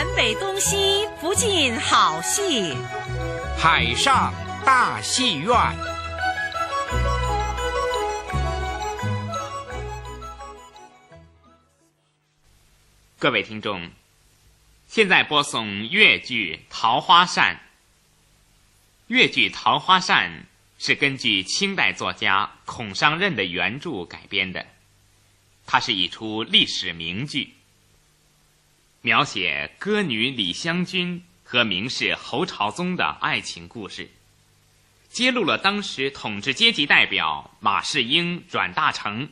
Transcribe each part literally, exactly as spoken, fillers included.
南北东西，不尽好戏。海上大戏院。各位听众，现在播送越剧《桃花扇》。越剧《桃花扇》是根据清代作家孔尚任的原著改编的，它是一出历史名剧，描写歌女李香君和名士侯朝宗的爱情故事，揭露了当时统治阶级代表马士英、阮大铖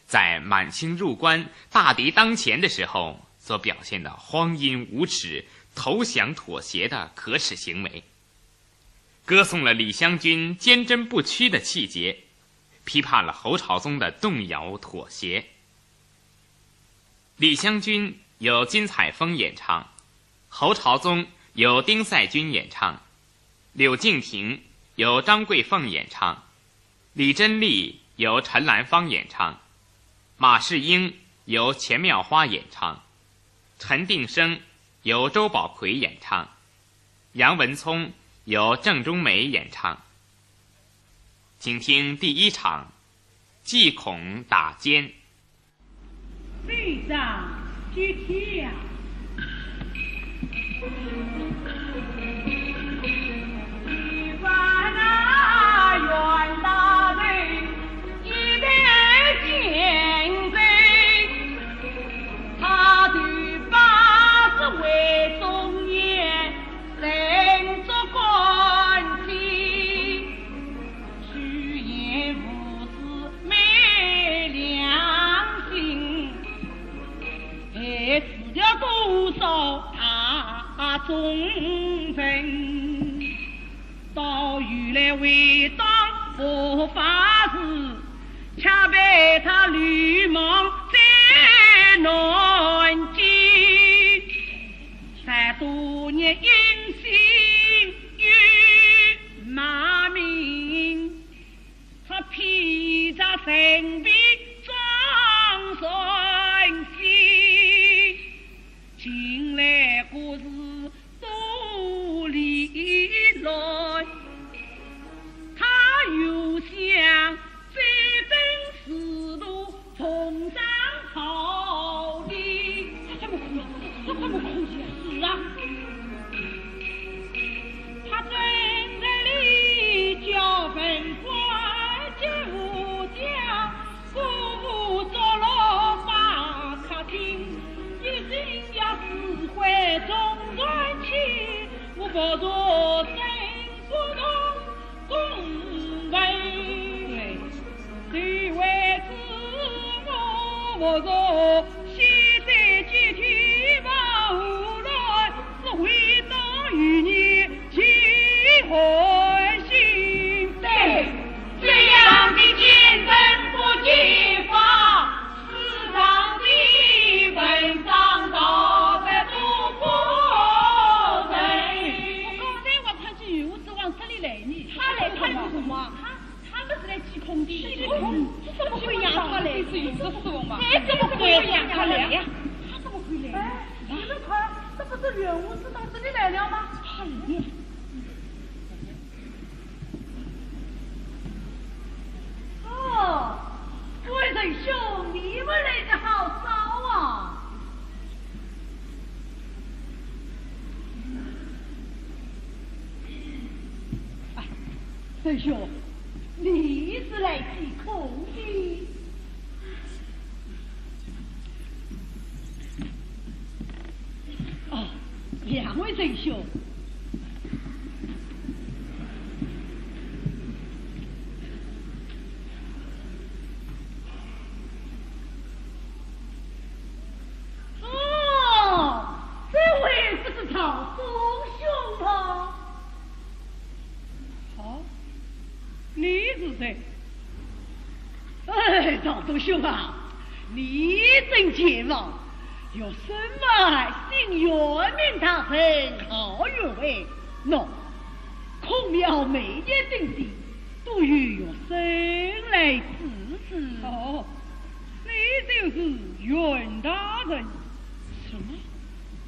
在满清入关、大敌当前的时候所表现的荒淫无耻、投降妥协的可耻行为，歌颂了李香君坚贞不屈的气节，批判了侯朝宗的动摇妥协。李香君由金采风演唱，侯朝宗由丁赛君演唱，柳敬亭由张桂凤演唱，李贞丽由陈兰芳演唱，马士英由钱妙花演唱，陈定生由周宝奎演唱，杨文聪由郑中梅演唱。请听第一场，祭孔打奸。 队长，去踢呀！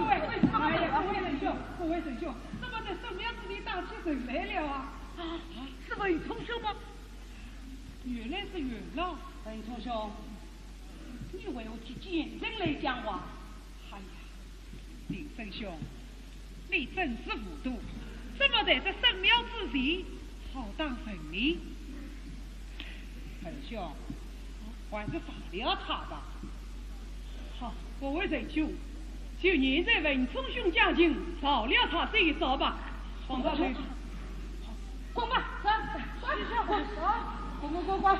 各位，为什么？哎呀，各位仁兄，各位仁兄，怎么在圣庙之地打起人来了啊？啊，是文冲兄吗？原来是元老。文冲兄，你为何提奸臣来讲话？哎呀，林仁兄，你真是糊涂，怎么在这圣庙之地好打人呢？仁兄，还是饶了他吧。好，各位仁兄，就念在文冲兄讲情，饶了他这一遭吧。放他回去。滚吧，走，走，走，滚，滚，滚，滚。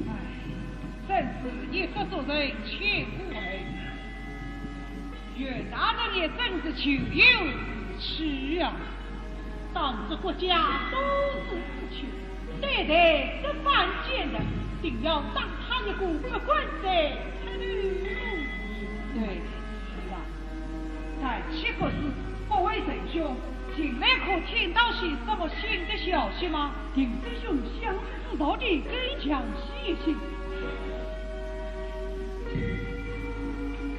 哎，真是一不做人千古恨。 袁大人也真是咎由自取啊！当这国家多事之秋，对待这犯贱人，定要打他一个不管再出头路。对，是啊。但岂不是各位仁兄，近来可听到些什么新的消息吗？林仁兄想知道的，更详细一些。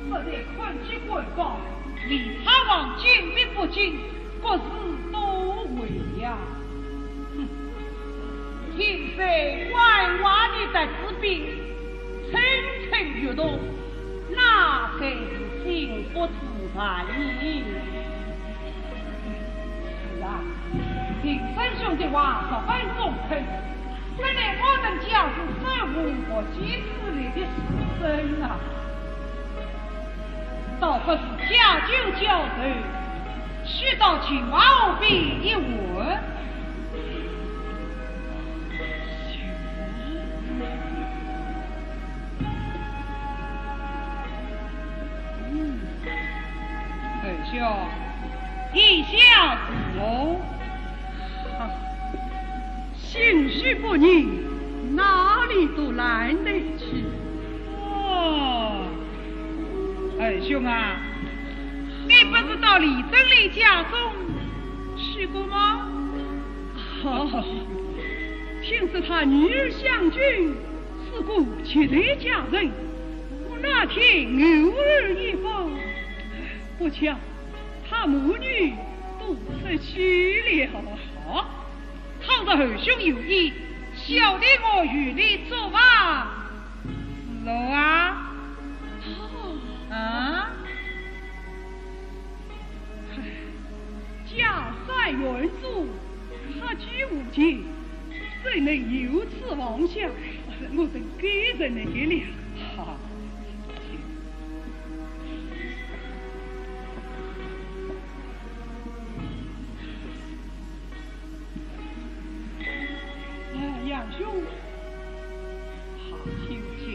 不得看其官方，李太王进兵不进，国事多危呀。哼，听说外患的得子兵，蠢蠢欲动，那才是心腹之患呢。是啊，林仁兄的话十分中肯。 看来我等家是手无缚鸡之力的书生啊。倒不如借酒浇愁，去到秦淮河边一玩。夫人哪里都懒得去。哦，二兄啊，你不是到李贞丽家中去过吗？哦，听说她女儿香君是个绝代佳人，我那天偶尔一访，不巧她母女都出去了。好，倘若二兄有意，小弟我与你作伴。是哦啊。哦。啊？家山远阻，客居无间，怎能有此妄想？我真该认得了。哈。哎，杨兄，好久见。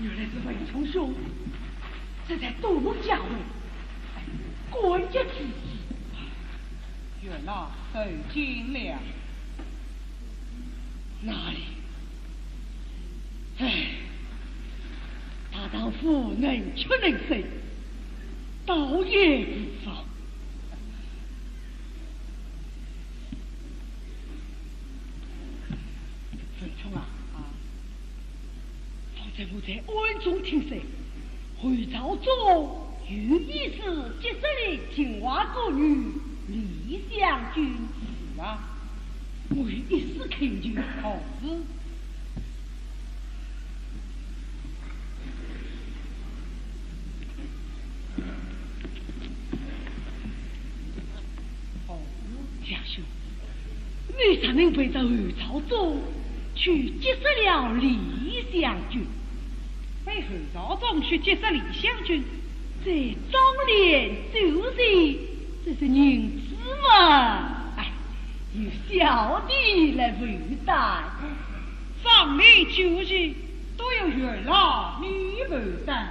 原来是文冲兄，这才多蒙解围，感激涕泣。元老受惊了。哪里？唉，大丈夫能屈能伸，倒也无妨。 文冲啊，啊，方才我在暗中听说，侯朝宗有意思结识了秦淮歌女李香君。是啊，我也一时看见。何事？ 哦，杨兄，你怎能陪着侯朝宗去结识了李香君？陪侯朝宗去结识李香君？这妆奁酒席，这是银子嘛。哎，由小弟来负担。妆奁酒席都由元老你负担。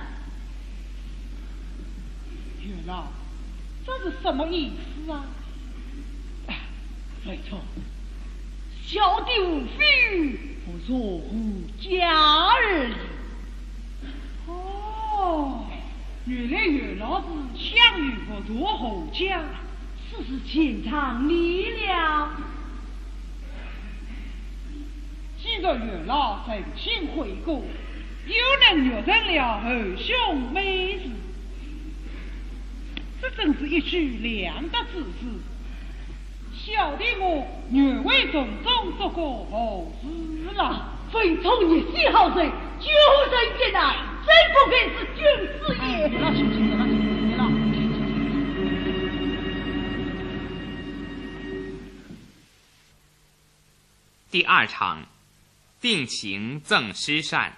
元老，这是什么意思啊？哎，文冲，小弟无非扶助侯家而已。哦，原来元老是想与扶助侯家。此事全仗你了。 既然元老诚心悔过，又能确认了侯兄美事，这真是一举两得之事。小弟我愿为从中做个好事了。文冲，你是好人，救人一难，真不愧是君子也。哎，别了，兄弟，别了，兄弟，别了。第二场，定情赠诗扇。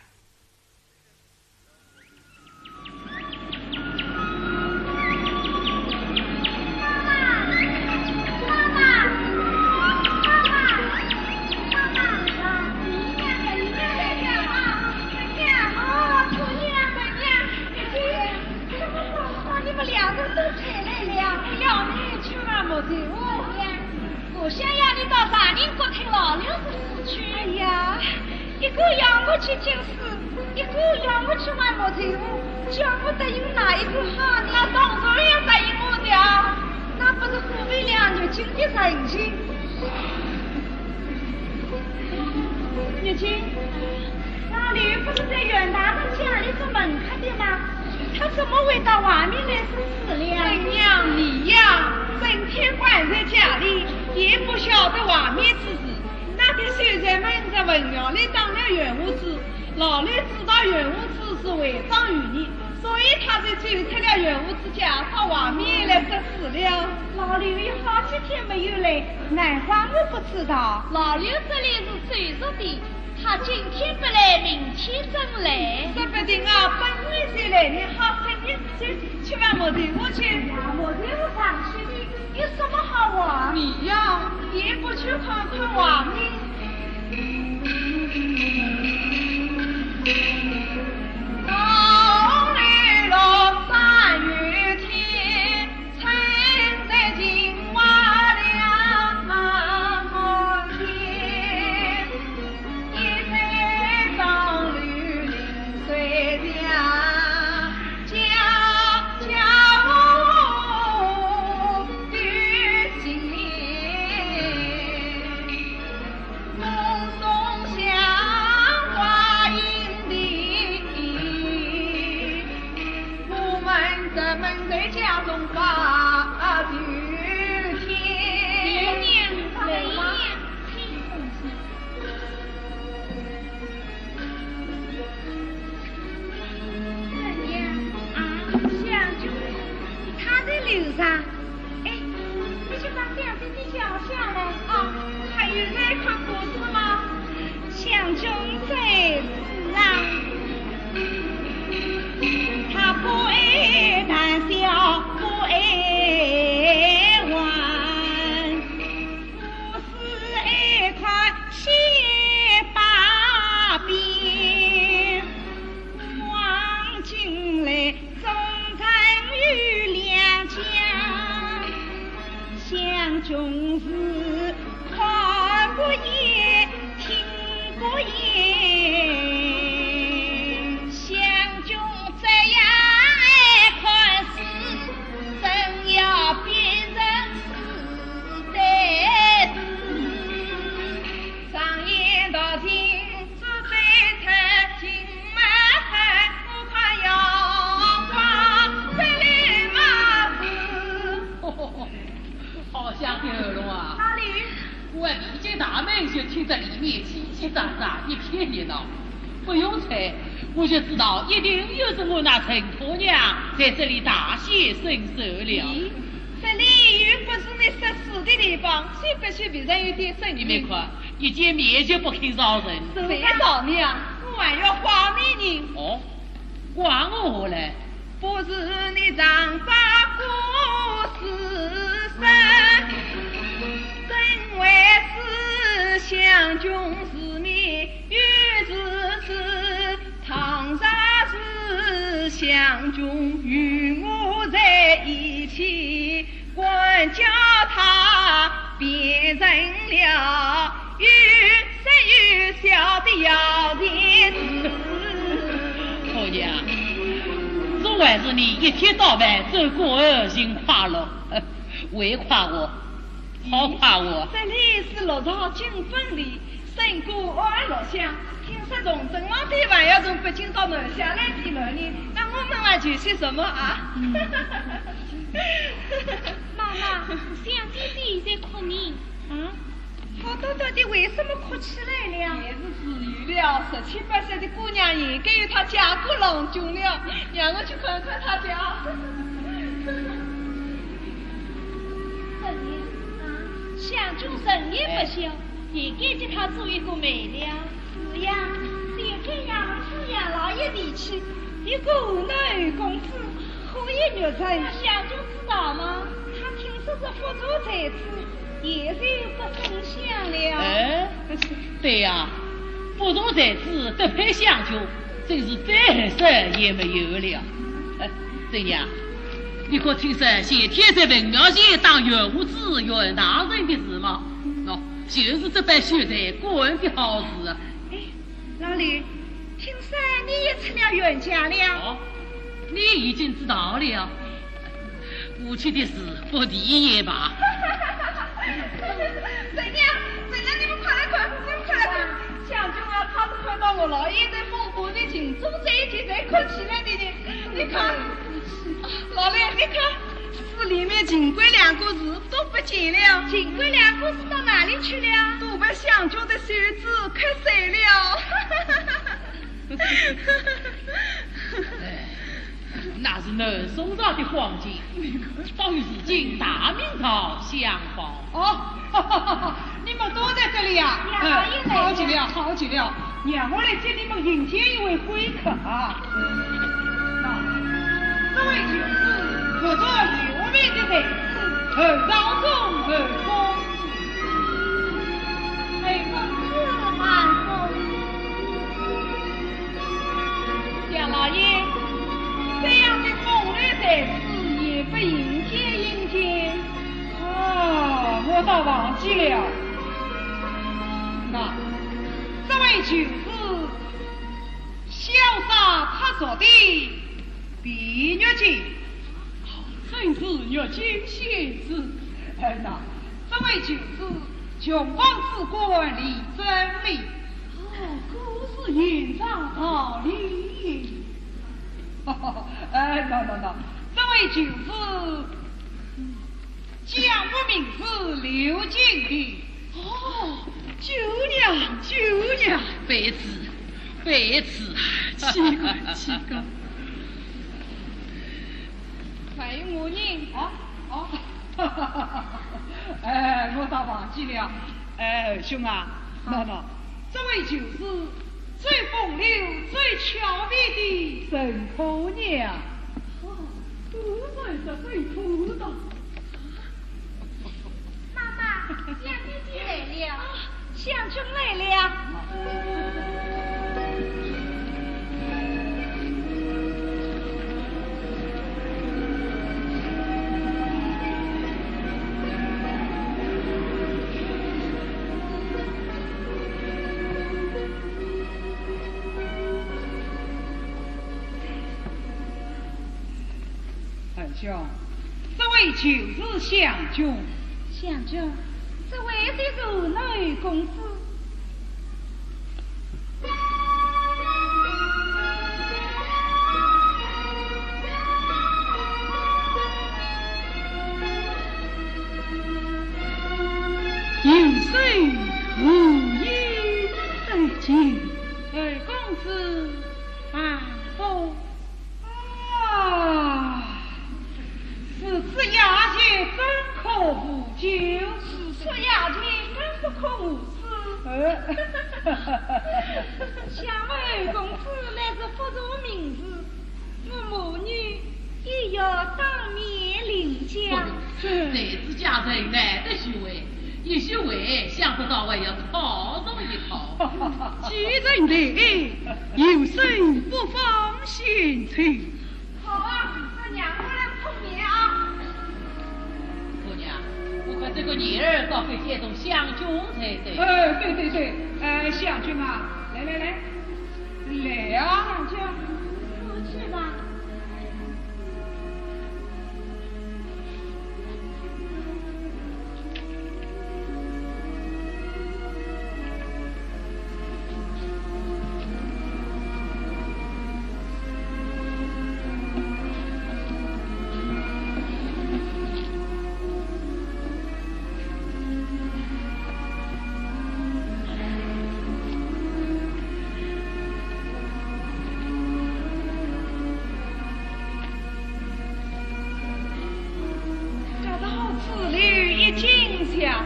到大人国听老刘的事去。哎呀，一个要我去听书，一个要我去玩木头屋，叫我答应哪一个好呢？那当然要答应我的啊。那不是辜负了玉京的人情？玉京，老刘不是在阮大人家里做门客的吗？他怎么会到外面来说书了？怎样你呀，整天关在家里，也不晓得外面之事。那天秀才们在文庙里打了阮胡子，老刘知道阮胡子是会章于你，所以他就走出了阮胡子家，到外面来说书了。老刘有好几天没有来，难怪我不知道。老刘这里是守着的，他今天不来，明天正来。说不定啊，本来就来，你好生意去，去吧，我对我去。我对我上去的，有什么好玩？你呀，也不去看看外面。怎样？啊，香君，他在楼上。哎，你去把香君叫下来。啊，还有在看故事吗？香君在此啊。他不爱谈笑，不爱玩。 不是一块雪白冰，望进来终成有两家。香君是看不厌，听不厌。香君这样爱看书，真要变成书 好香的喉咙啊！哪里？我一进大门就听着里面叽叽喳喳，一片热闹。不用猜，我就知道一定又是我那陈婆娘在这里大显身手了。咦，这里又不是你说书的地方，岂不是别人有点声音？你们看，一见面就不肯饶人。谁饶你啊？我还要怪你呢。哦，怪我何来？不是你常把故事说，怎会是香君是你又是知？ 倘若是香君与我在一起，管教他变成了有说有笑的摇钱树。婆娘，总还是你一天到晚只顾儿行快乐，还夸我，好夸我。这里是六朝金粉里 胜过安乐乡，听说崇祯皇帝还要从北京到南下来避难呢，那我们还求些什么啊？嗯。妈妈，香君姐在哭呢。啊？好端端的为什么哭起来了？也是自由了，十七八岁的姑娘也该有她家国郎君了，让我去看看她家。怎样啊？香君人也不小， 也该给她做一个媒了。是呀，只有这样，让老爷提起一个河南侯公子，可以育人。那香君知道吗？她听说是腹中才子，也是不分享了。哎，对呀，腹中才子得配香君，真是再合适也没有了。哎，怎样？你可听说前天在文庙前打袁胡子袁大人的事吗？喏，就是这班秀才干的好事啊。哎，老李，听说你也出了袁家了？哦，你已经知道了。过去的事不提也罢。怎样？怎样？你们快来看，你们快来看！香君啊，他是看到我老爷在风波的情中这一天才哭起来的呢。你看，老李，你看，书里面情关两个字都不见了。情关两个字到哪里去了？都被香君的袖子磕碎了。哎，那是南宋朝的黄金，仿如今大明朝相仿。哦，你们都在这里呀？娘，我也来了。嗯，好极了，好极了。让我来给你们迎接一位贵客啊。那，这位就是不断留名的才子，侯道宗侯公子。侯公子，慢走。 杨老爷，这样的风流才子也不迎接迎接。啊，我倒忘记了。那，这位就是潇洒脱俗的卞玉京。哦，真是玉京仙子。哎，那，这位就是穷房子官李正礼。 哦，果是言上道理。哎，喏，喏，喏，这位就是，嗯，江湖名士刘金的。哦，舅娘，舅娘。卑职，卑职。奇怪，奇怪。还有我呢？啊？哦。哎，我倒忘记了。哎，兄啊，喏，喏，这位就是 最风流、最俏美的陈姑娘。哦，果然是陈姑娘。妈妈，香君来了。啊，香君来了。 侯兄，这位就是香君。香君，这位就是侯公子。 有事何以不见？侯公子，啊，哦。啊，如此雅兴，怎可无酒？如此雅兴，更不可无诗。呃。想侯公子乃是不错名士， 我母女也要当面领教。才子佳人难得聚会，一聚会想不到还要讨论一讨。既然来，有事不妨先去。好啊，那娘过来碰面啊。姑娘，我看这个女儿倒非先从香君才对。哎，对对对，哎，香君啊，来来来， 来啊，这样，出去吧。这道子里已经下，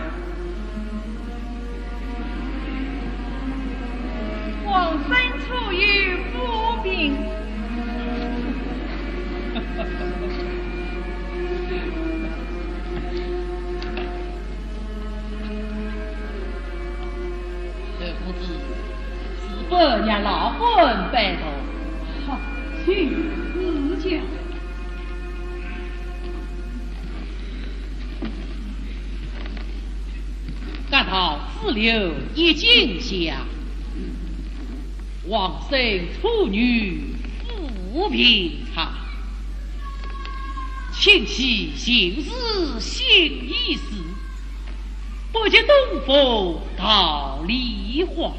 往深处有不平。 侯公子，是否让老官拜读？好，请赐教。隔道子柳一径香，往生处女富平仓。清溪旧时新异事，不及东风桃李花。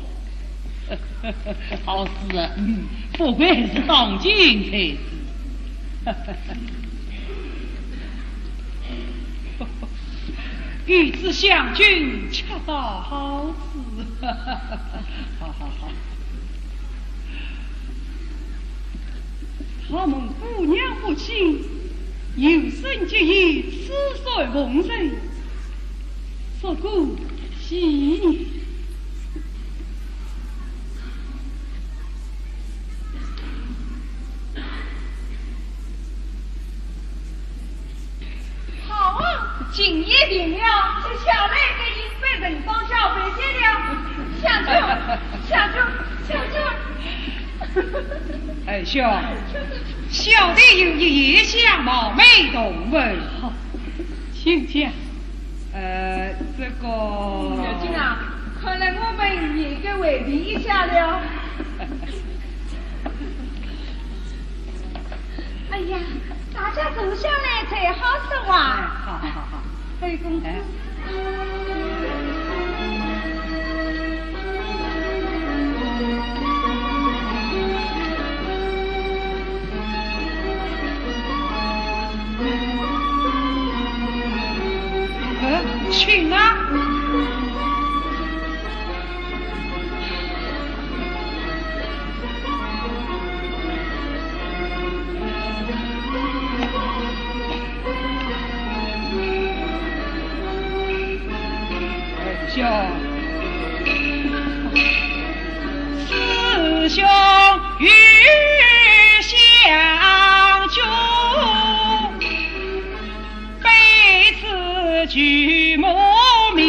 好事，嗯，不愧是当今才子。 与子相君，恰到好处。好，好，好。好蒙姑娘不弃，有生之意，此番奉承，说个喜。 好啊，情也定了，接下来该应该人上小白菜了。相公，相公，相公。哎，兄，小弟有意也想冒昧动问。好，请讲。 呃，这个，嗯，小金啊，看来我们也该回避一下了。哎呀，大家坐下来才好说话。哎，好，好，好，好。哎，公子。哎。 呃，请啊。 兄，师兄与相君，彼此举目明。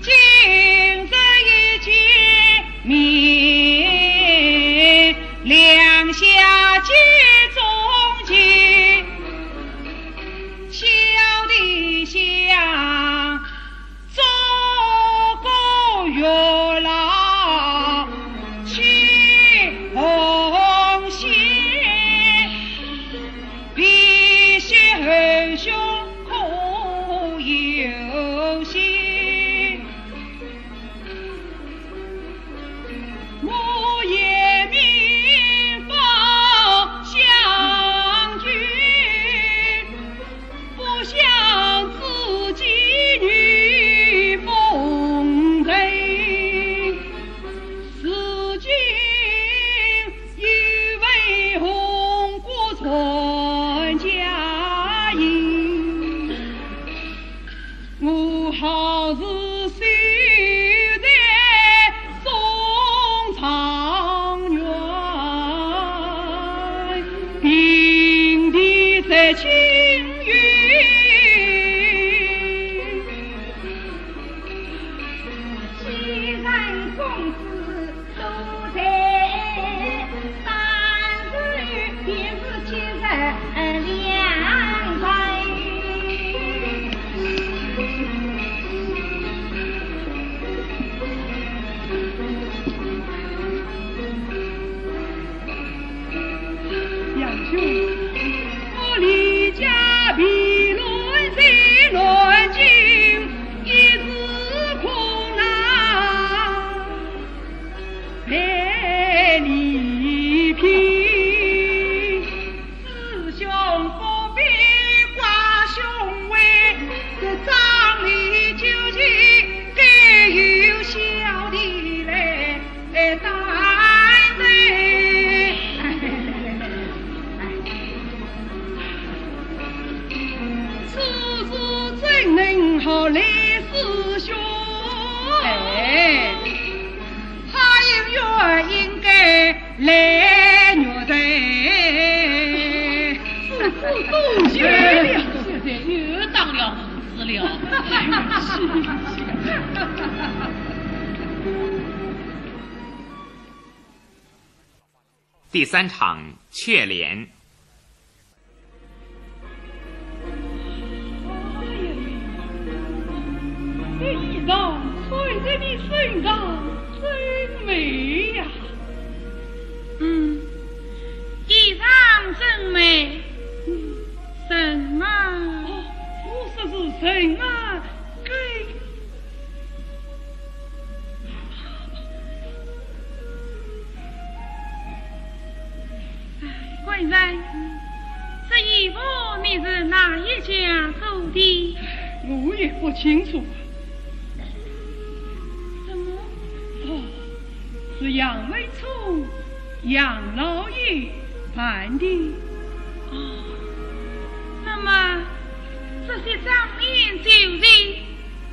今日一见面，两下结中情。 小弟想做个月老去奉献，比雪侯兄可有心。 我也明白相君，不想自己女奉承，如今又为红国传佳音。 我好似守在中状元，平地在青云。既然公子 都在，当然便是今日两人。杨兄，我离家避乱在南京，一时苦恼 来礼品。师兄不必挂胸围，这妆奁酒席该由小弟来，来担待。此事怎能好赖师兄？哎。 他应该，应该来玉台。师父多谢了。现在又当了儿子了。第三场，却怜。这个身上真美呀。嗯，衣裳真美，人嘛……哦，我说是人嘛，更…… 官人，这衣服你是哪一家做的？我也不清楚。怎么？哦，是杨文聪杨老爷办的。哦，那么这些妆奁酒席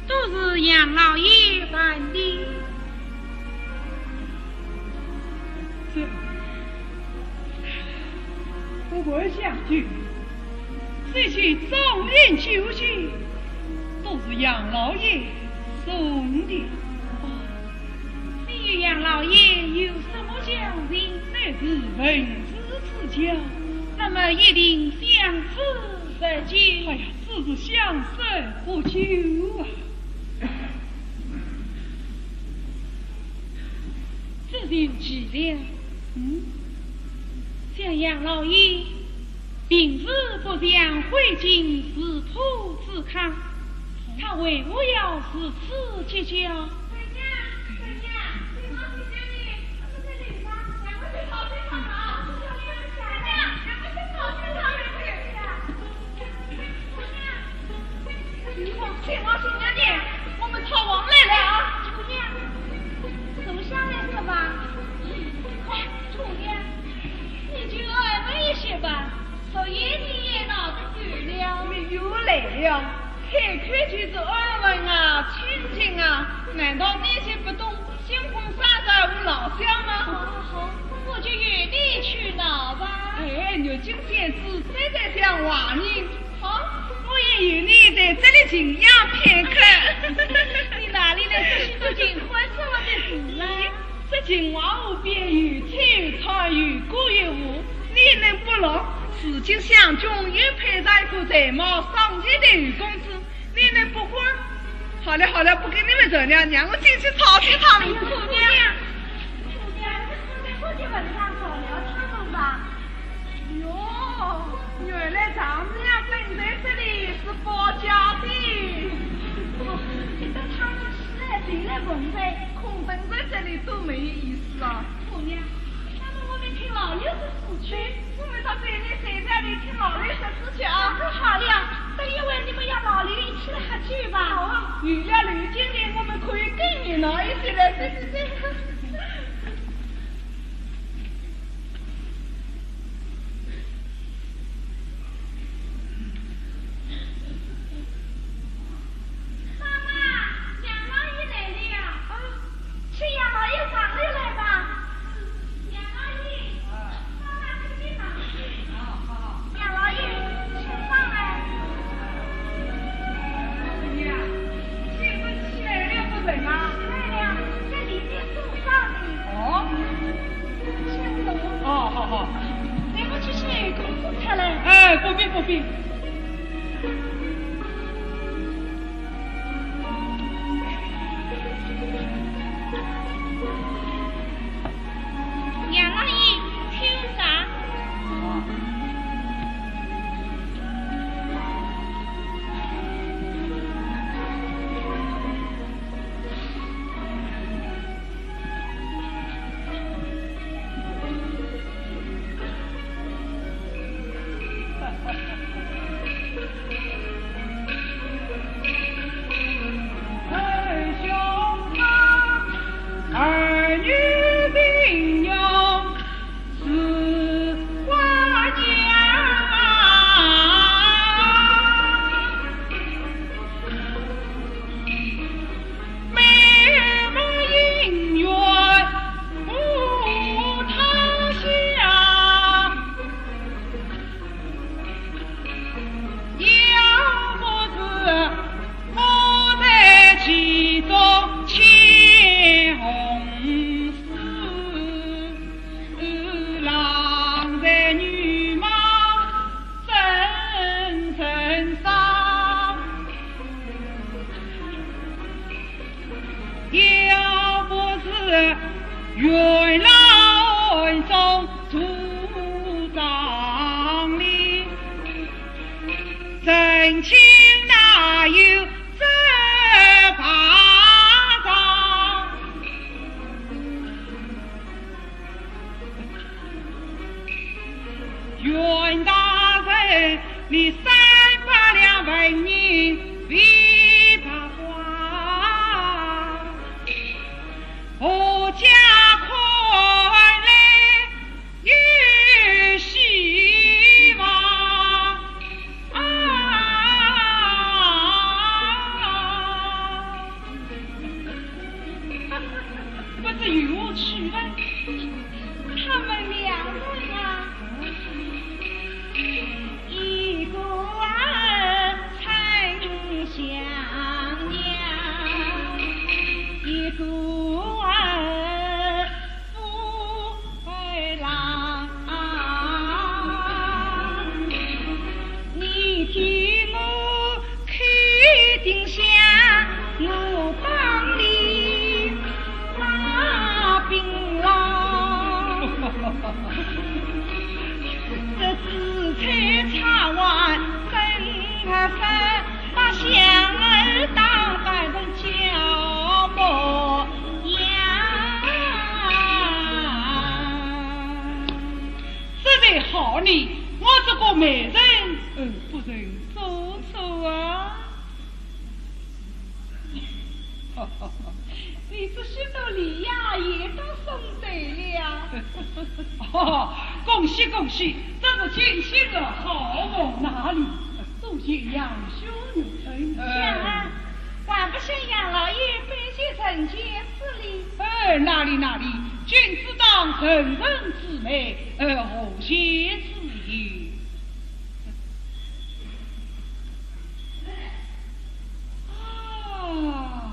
都是杨老爷办的。这……不过想去，这些妆奁酒席都是杨老爷送的。哦，你与杨老爷有什么交情？乃是文字之交。那么一定相识甚久？哎呀，只是相识不久啊。 这就奇了。嗯？想杨老爷平时不像徽进士仆之康，他为何要如此计较？ 姑娘，姑娘，我们讨王来了啊！姑娘，坐下来说吧。姑娘，你就安稳一些吧，昨夜你也闹得够了。你又来了，开口就是安稳啊，清静啊，难道你就不懂新婚三日无老小吗？好，好，好，我就由你去闹吧。哎，玉京仙子实在像话呢。 好，我也与你在这里静养片刻。你哪里来这许多寻欢作乐的事呢？这秦淮河边有秋菜，有歌有舞，你能不乐？如今相中又配上一个才貌双全的侯公子，你能不欢？好了好了，不跟你们争了，让我进去吵醒他们。哎呀，姑娘，姑娘，你快在这些文章找了他们吧。 哟，原来丈母娘本在这里是保驾的。哦，等他们起来再来问呗，空等在这里多没意思啊。姑娘，那么我们听老柳的书去。我们到对面水站里听老柳说书去啊。那好了，等一会你们要老柳一起来喝酒吧。好啊，有了柳经理，我们可以更热闹一些了。对对对。 妈妈，杨老爷来了。啊，请杨老爷上楼来吧。杨老爷，妈妈给你忙去。杨老爷，请上来。 你啊，先生起来了不成啊？起来了，在里面做饭呢。哦？先生。哦，好，好。你们去请公子出来。哎，不必，不必。杨老爷，请上。是元老宗主张哩，真情哪有这般长？袁大人，你三百两纹银未罢还。 我家看来有希望啊！不知由何去来？他们两人啊， 一个儿称香娘，一个儿武二郎。你替我叩定香，我帮你 把兵郎。这紫菜茶碗真合适，把香儿打扮成小模样。这才好呢，我这个媒人，嗯，不曾做错啊。 你这许多礼呀，也都送对了。哦，恭喜恭喜，这是进行了好梦。哪里，多谢杨兄成。呃，还不向杨老爷拜谢成全之礼。呃，哪里哪里，君子当成人之美，呃，何谢之有？ 啊，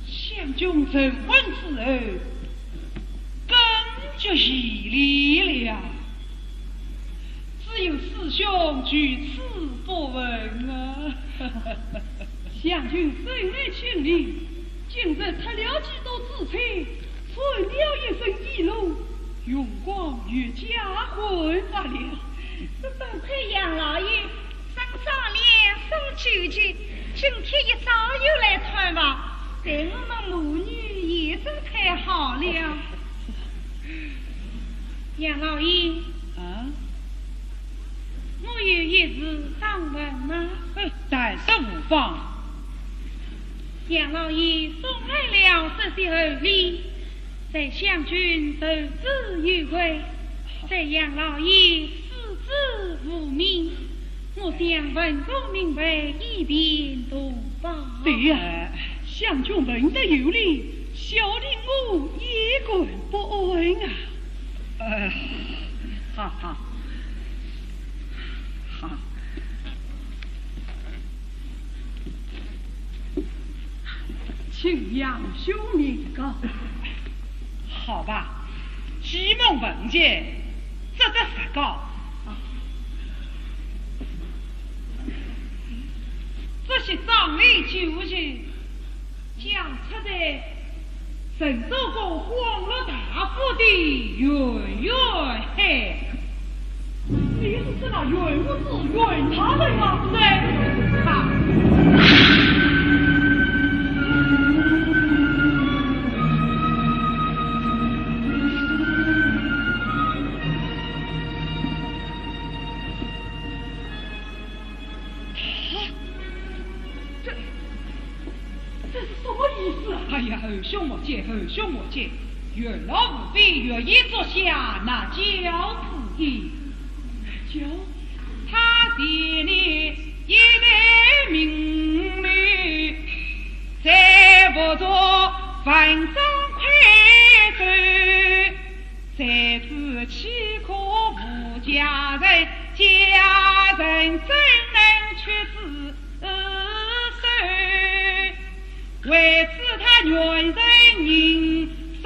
香君成婚之后，更觉稀奇了。只有师兄具此不闻啊。香君素来清丽，今日脱了几多紫菜，穿了一身衣裳，容光越加焕发了。这多亏杨老爷 上上联送九句，今天一早又来探望，待我们母女也真太好了。杨老爷，啊？我有一事当问吗？呃，但说无妨。杨老爷送来了这些厚礼， 在香君受之有愧，在杨老爷受之无名，我想问个明白，以便图报。对呀，香君问得有理，小弟我也感不安啊。呃，好，好，好。 请杨兄明告。好吧，既蒙问及，只得实告。这些葬礼酒席，将出在 曾做过荒落大夫的袁元海。你是指那袁无志袁大人吗？是。啊。这， 这是什么意思啊？哎呀，侯兄莫急，侯兄莫急，袁老无非愿意作下纳娇之意。纳娇？他是你一代名媒，在府中文章魁首， 谁知岂可误佳人，佳人怎能屈此手？为此他愿人人相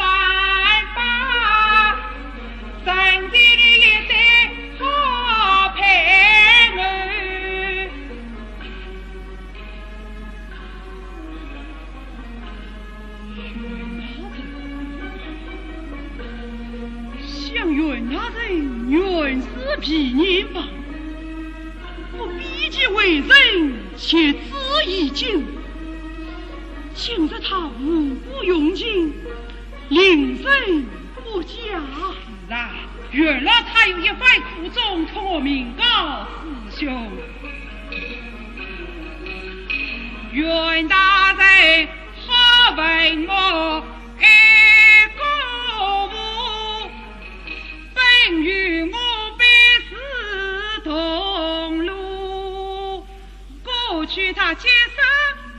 帮，成全你一对好配偶。阮大人原是皮硬吧，我比其为人，却之已经。今日他无故用情，令人不解。是啊，原来他有一番苦衷，托我明告师兄。阮大人，好问我一个无，本与我本是同路，过去他结识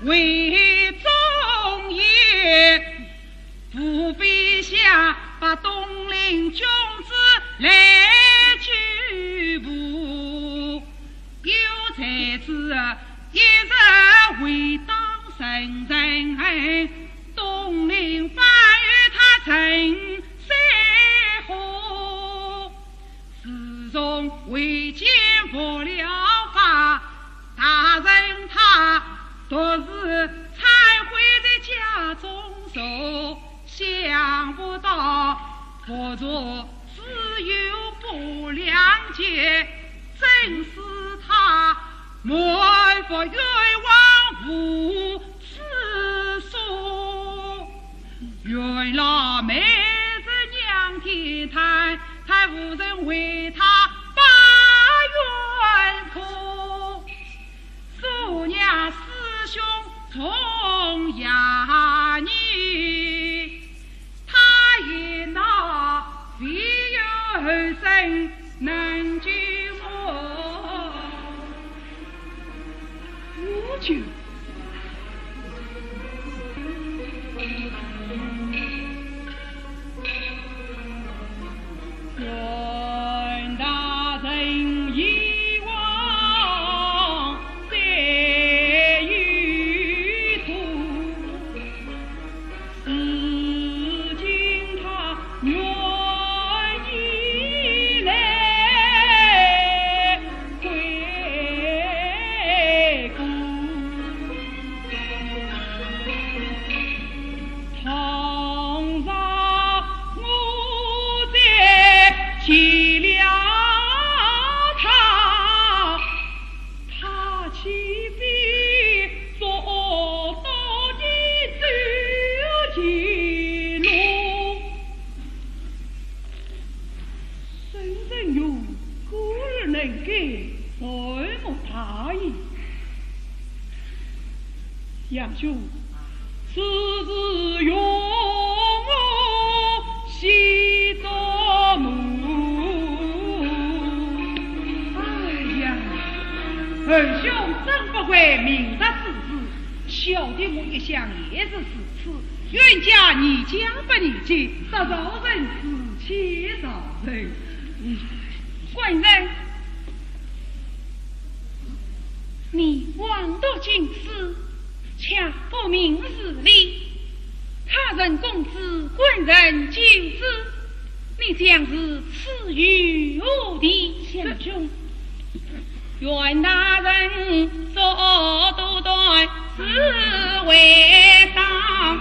为忠言， 无非想把东林君子来拘捕，又在此一日为当成人，东林反与他成山河。 自从为奸伏了法，大人他独自徘徊在家中坐，想不到佛祖自有不量劫，真是他满腹冤枉无处诉。 原来每日仰天叹，叹无人为他把冤痛。昨夜师兄重压你，他言道非有后生能救我。我救 阮大人以往虽有错，如今他愿意来悔过。 倘若我再见了他，他岂非捉到你走绝路？ 圣人哟，故而能改善莫大矣。杨兄，此事容我细琢磨。哎呀，二兄真不愧明察世事， 小弟我一向也是如此，冤家宜解不宜结，得饶人处且饶人。官人，你枉读经史，却不明事理。他人攻之，官人救之， 你将是处于何地？相公。袁大人所断是为当，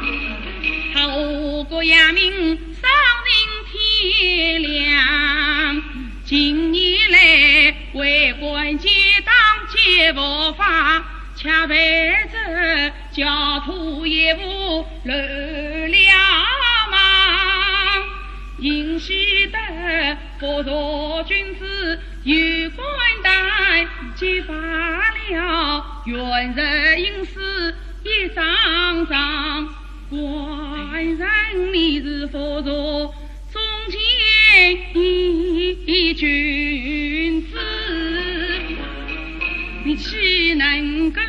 他何故夜明丧尽天亮？近年来为官结党结伏法，却为这 焦土一步乱了忙，幸喜得佛陀君子有观待，揭发了元日阴司一桩桩。官人你是佛陀 中间一君子，你岂能够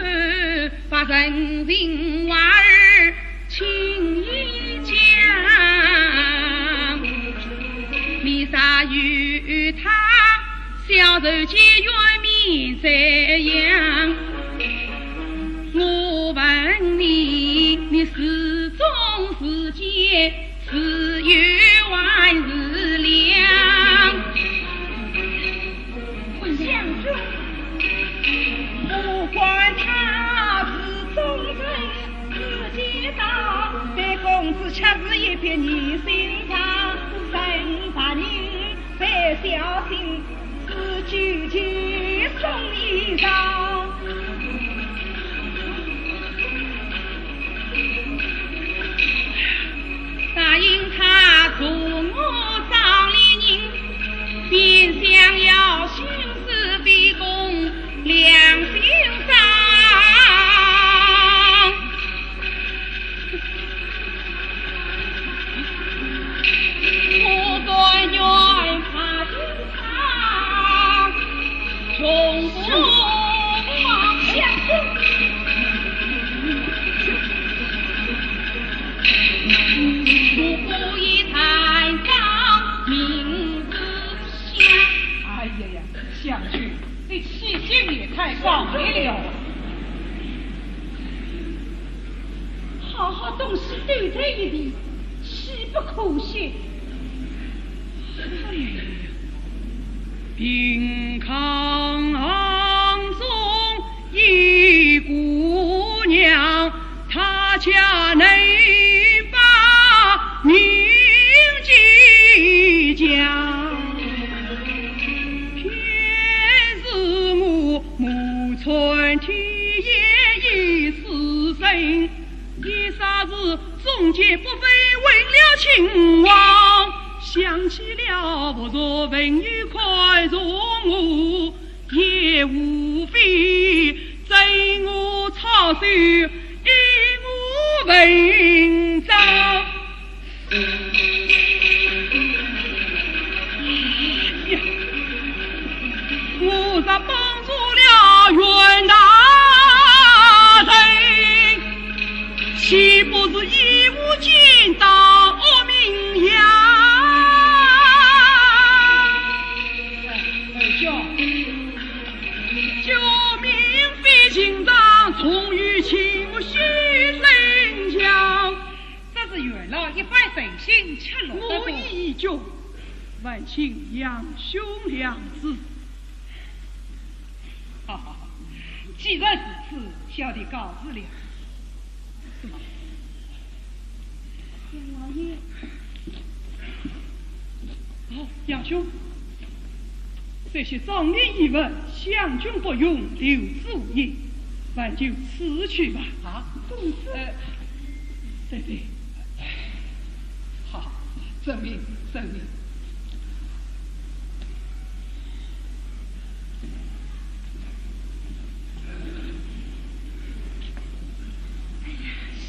把人情话儿轻易讲？你若与他小仇结怨面怎样？我问你，你是忠是奸？ 是友还是良？相公，不管他是忠臣是奸党，对公子却是一片疑心肠。人怕人小心自己去送衣裳。答应他做我丈里人，便想要寻死的公梁先生。 哎呀呀，香君，你气性也太刚烈了。 好好东西丢在一地，岂不可惜？平康巷中一姑娘，她家内八名技匠，便是我 暮春天夜已失神，一霎时中间不飞问了亲王，想起了不着文友看着我，也无非咒我抄手，与我文章。 我若帮助了袁大人，岂不是以无间道名扬？哎，二兄，救命非寻常，重于轻，我须身强。 这是袁老一番诚心，赤裸的。我意已决，还请杨兄量旨。好，好，好，既然如此，小弟告辞了。什么？杨老爷。哦，杨兄。 这些妆奁衣物，香君不用，留之无益，还就辞去吧。啊？公子。呃，对，对。好，遵命，遵命。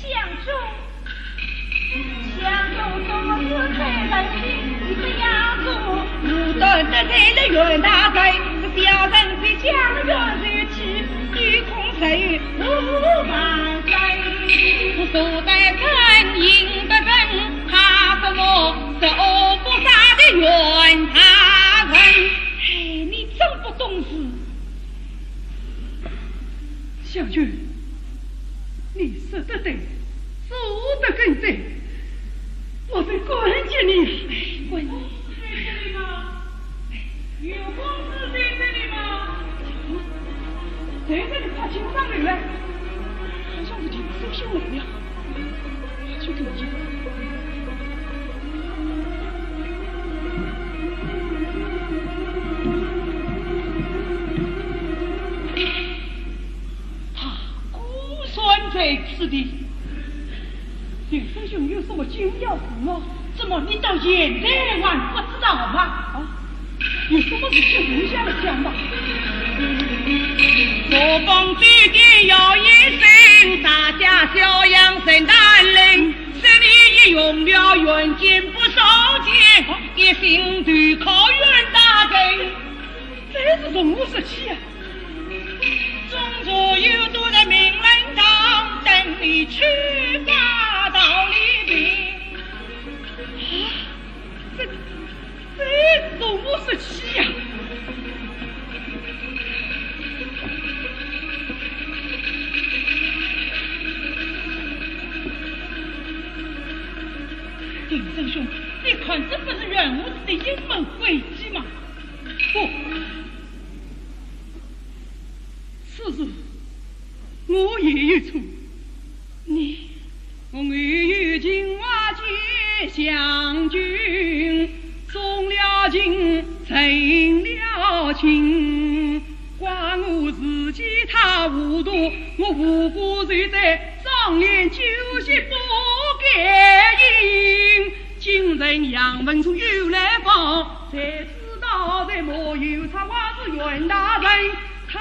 香君，香君，做么事在人心，你这样做。无端得罪了袁大人，小人必将袁氏气，有恐谁无万岁。我坐得正，行得正，怕什么十恶不赦的袁大人？哎，你真不懂事。 香君，你说得对，做得更对，我真感激你。哎，滚！在这里吗？有公子在这里吗？在这里，快请上来。好像是定生兄来了。 去看一看。他果然在此地。定生兄有什么紧要事吗？怎么你到现在还不知道吗？啊？ 有什么事情留下来讲吧。我方最近要一声，大家小杨陈大人，这里已用了袁金不少钱，一心投靠袁大人。这是什么事情啊？众茶友都在名人堂等你去吧，道理明。啊，这 这是什么事情呀？定生兄，你看这不是袁无忌的阴谋诡计吗？不， 此事我也有错。你……我有情话借香君，送了情，才了情，怪我自己太糊涂，我无辜就在妆奁酒席不该饮。今日杨文松又来访，谁知道这莫有才华是袁大人，他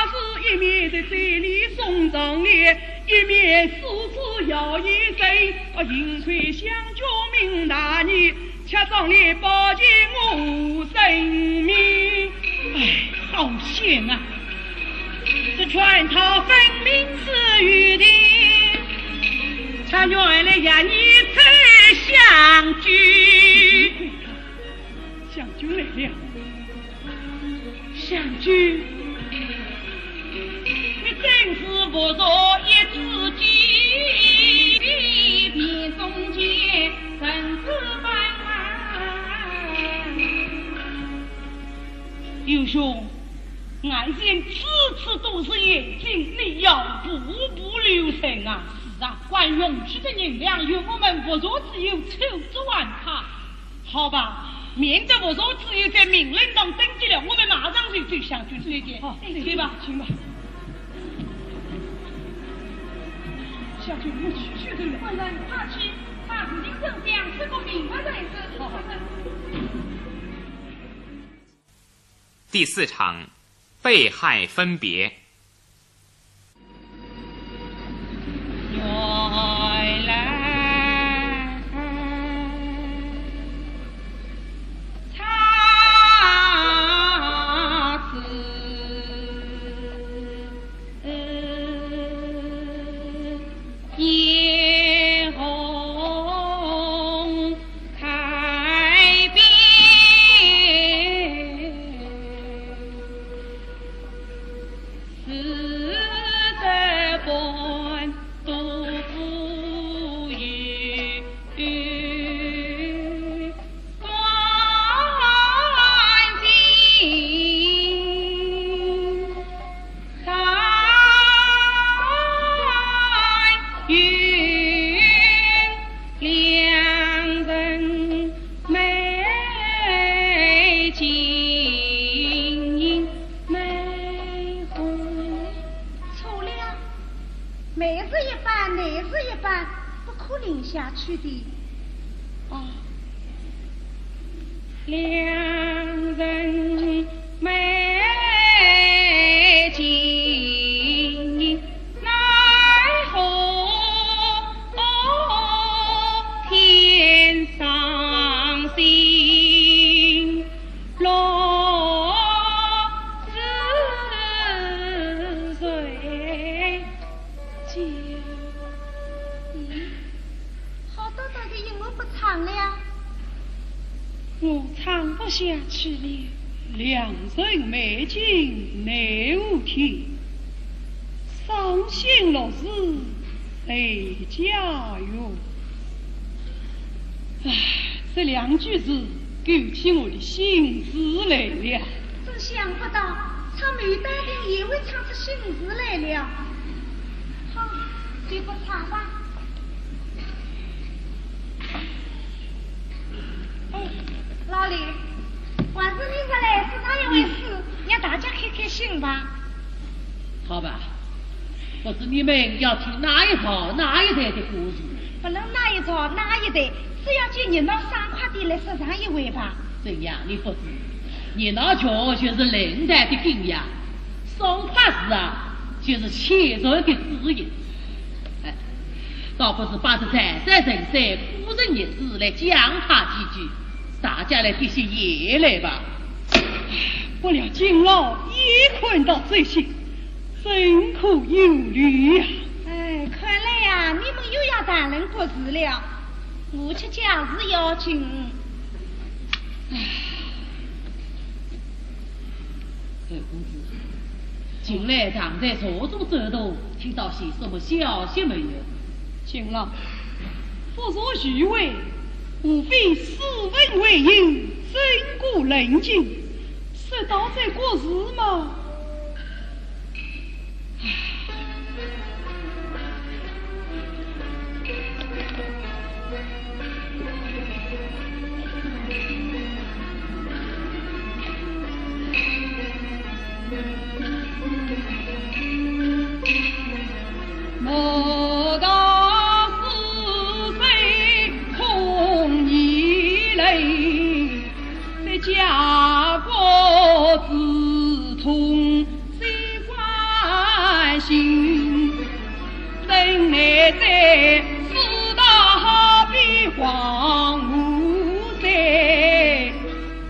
是一面在这里送妆奁，一面四处要一声，啊，幸亏香君命大人， 却妆奁保全我性命。哎，好险啊！这圈套分明是有的，他原来要你吃香君。香君来了。 香君，你真是不着一知己，便中间人之本啊。刘兄，眼前处处都是险境，你要步步留神啊！是啊，管用去的银两，有我们不着之忧，抽之万卡。 好吧，免得不着之忧在名人堂登记了，我们马上就走。香君，随便。好，对吧？请吧。香君，我去，去，去。夫人，快去，把事情真相说个明白才是。好，好。第四场，被害分别。 错了，美是一般，男是一般，不可能下去的。啊。 咦，好端端的音乐不唱了呀？我唱不下去了。良辰美景奈何天，赏心乐事谁家院？唉，这两句诗勾起我的心事来了。 真想不到，唱《牡丹亭》也会唱出心事来了。好，就不唱吧。哎，老李，还是你说来说唱一回事，让大家开开心吧。好吧，不知你们要听哪一朝哪一代的故事？不论哪一朝哪一代，只要见热闹爽快的来说唱一回吧。 怎样，你不知？热闹曲就是冷淡的根芽，爽快词啊，就是千愁的枝叶。哎，倒不如把这站山人山、孤人孽子来讲他几句，大家来滴些眼泪吧。不料金老也看到这些，真可忧虑呀。哎，看来呀，你们又要谈论国事了。 我吃家事要紧。唉。侯公子，近来常在朝中走动，听到些什么消息没有？金老，不说虚伪，无非斯文未有，真古论今，说到这国事嘛， 唉。在四大边黄河在，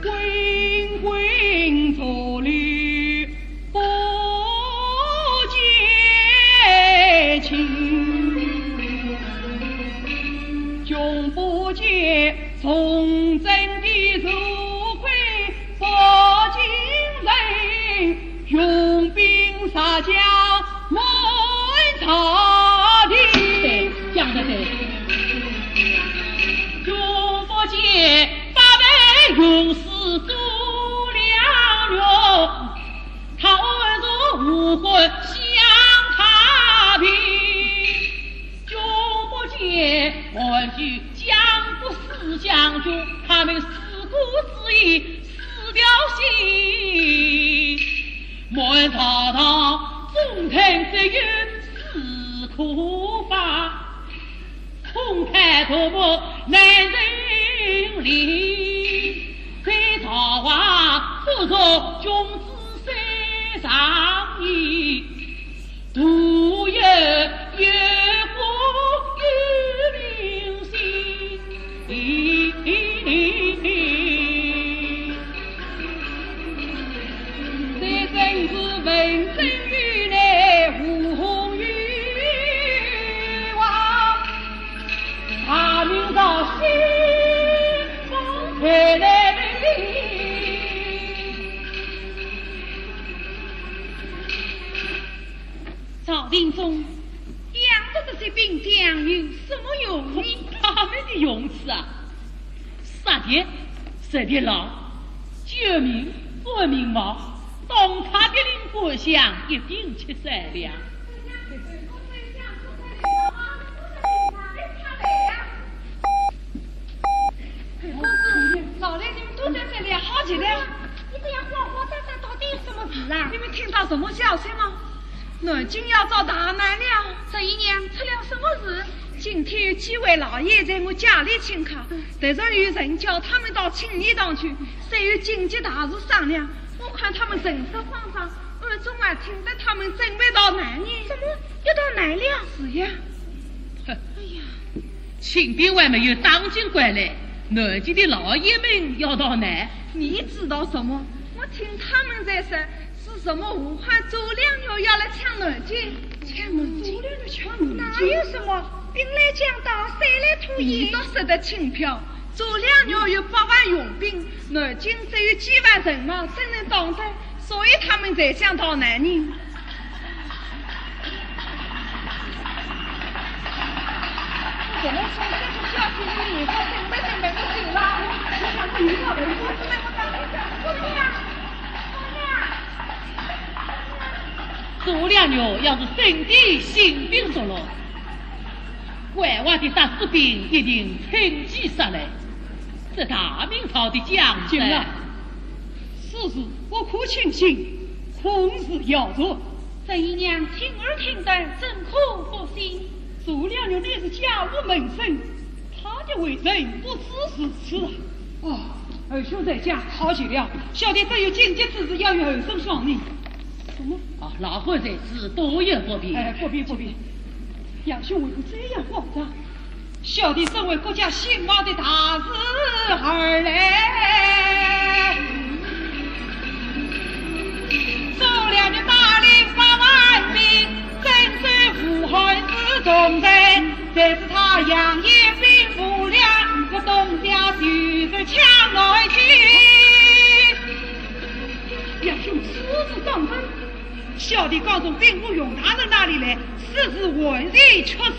滚滚浊流不见尽。君不见崇祯的慈悲不近人，用兵杀将满朝廷。对，讲得对。君不见八百勇士捉良鹞，他暗中护汉享太平。君不见汉军将不死将军，他们死过之意思 表心。满朝堂忠臣只有是可怕，空谈夺目难成礼。在朝外不如君子山上意， 徒有有国有民心。这真是文争于内，武争于外，大明朝兴亡，谁来评定？ 朝廷中养着这些兵将有什么用呢？他们的用处啊，杀敌、食敌牢，救民、保民望，当差的领官饷一并吃晒了。 公子，老来你们都在这里，好极了。你这样慌慌张张到底有什么事啊？你们听到什么消息吗？南京要遭大难了。这一年出了什么事？今天有几位老爷在我家里请客，特然有人叫他们到庆义堂去，说有紧急大事商量。我看他们神色慌张，暗中还听得他们准备逃难呢。怎么又逃难了？是呀。 哼，哎呀，清兵还没有打进关来，南京的老爷们要逃难。你知道什么？我听他们在说，是什么武汉左良玉要来抢南京。抢南京？左良玉抢南京？哪有什么？兵来将挡，水来土掩。你倒说得轻飘，左良玉有八万雄兵，南京只有几万人马，怎能挡得？ 所以他们才想逃难呢。怎么说这个消息你也在等待等待就行了？我想说你要人不是被我当成讲过的呀？左良玉要是真的兴兵作乱，关外的打死兵一定趁机杀来，这大明朝的江山。 此事不可轻信，恐是谣传。这一娘亲耳听得，怎可不信？左良玉乃是家无门生，她的为人不至如此啊。哦，二兄在家，好极了，小弟正有紧急之事要与二兄商议。什么？啊，老汉在此，多有不便。哎，不必，不必。杨兄为何这样慌张？ 小弟正为国家兴亡的大事而来。左良玉带领八万兵，镇守武汉市重镇，但是他扬言兵无粮，要东家徐州抢南京。杨兄，此事当真？ 小弟刚从兵部杨大人那里来，此事完全确实。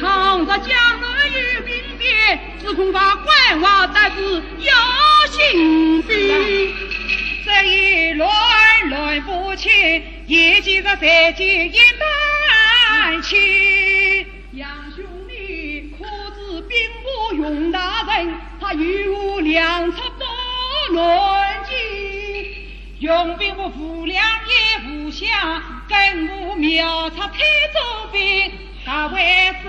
倘若江南有兵变，只恐怕关外得知要兴兵，这一乱乱不清，也即是在即一旦起。 杨兄，你可知兵部杨大人，他有何良策保南京？用兵无粮也无饷，更无妙策退左兵。他为此，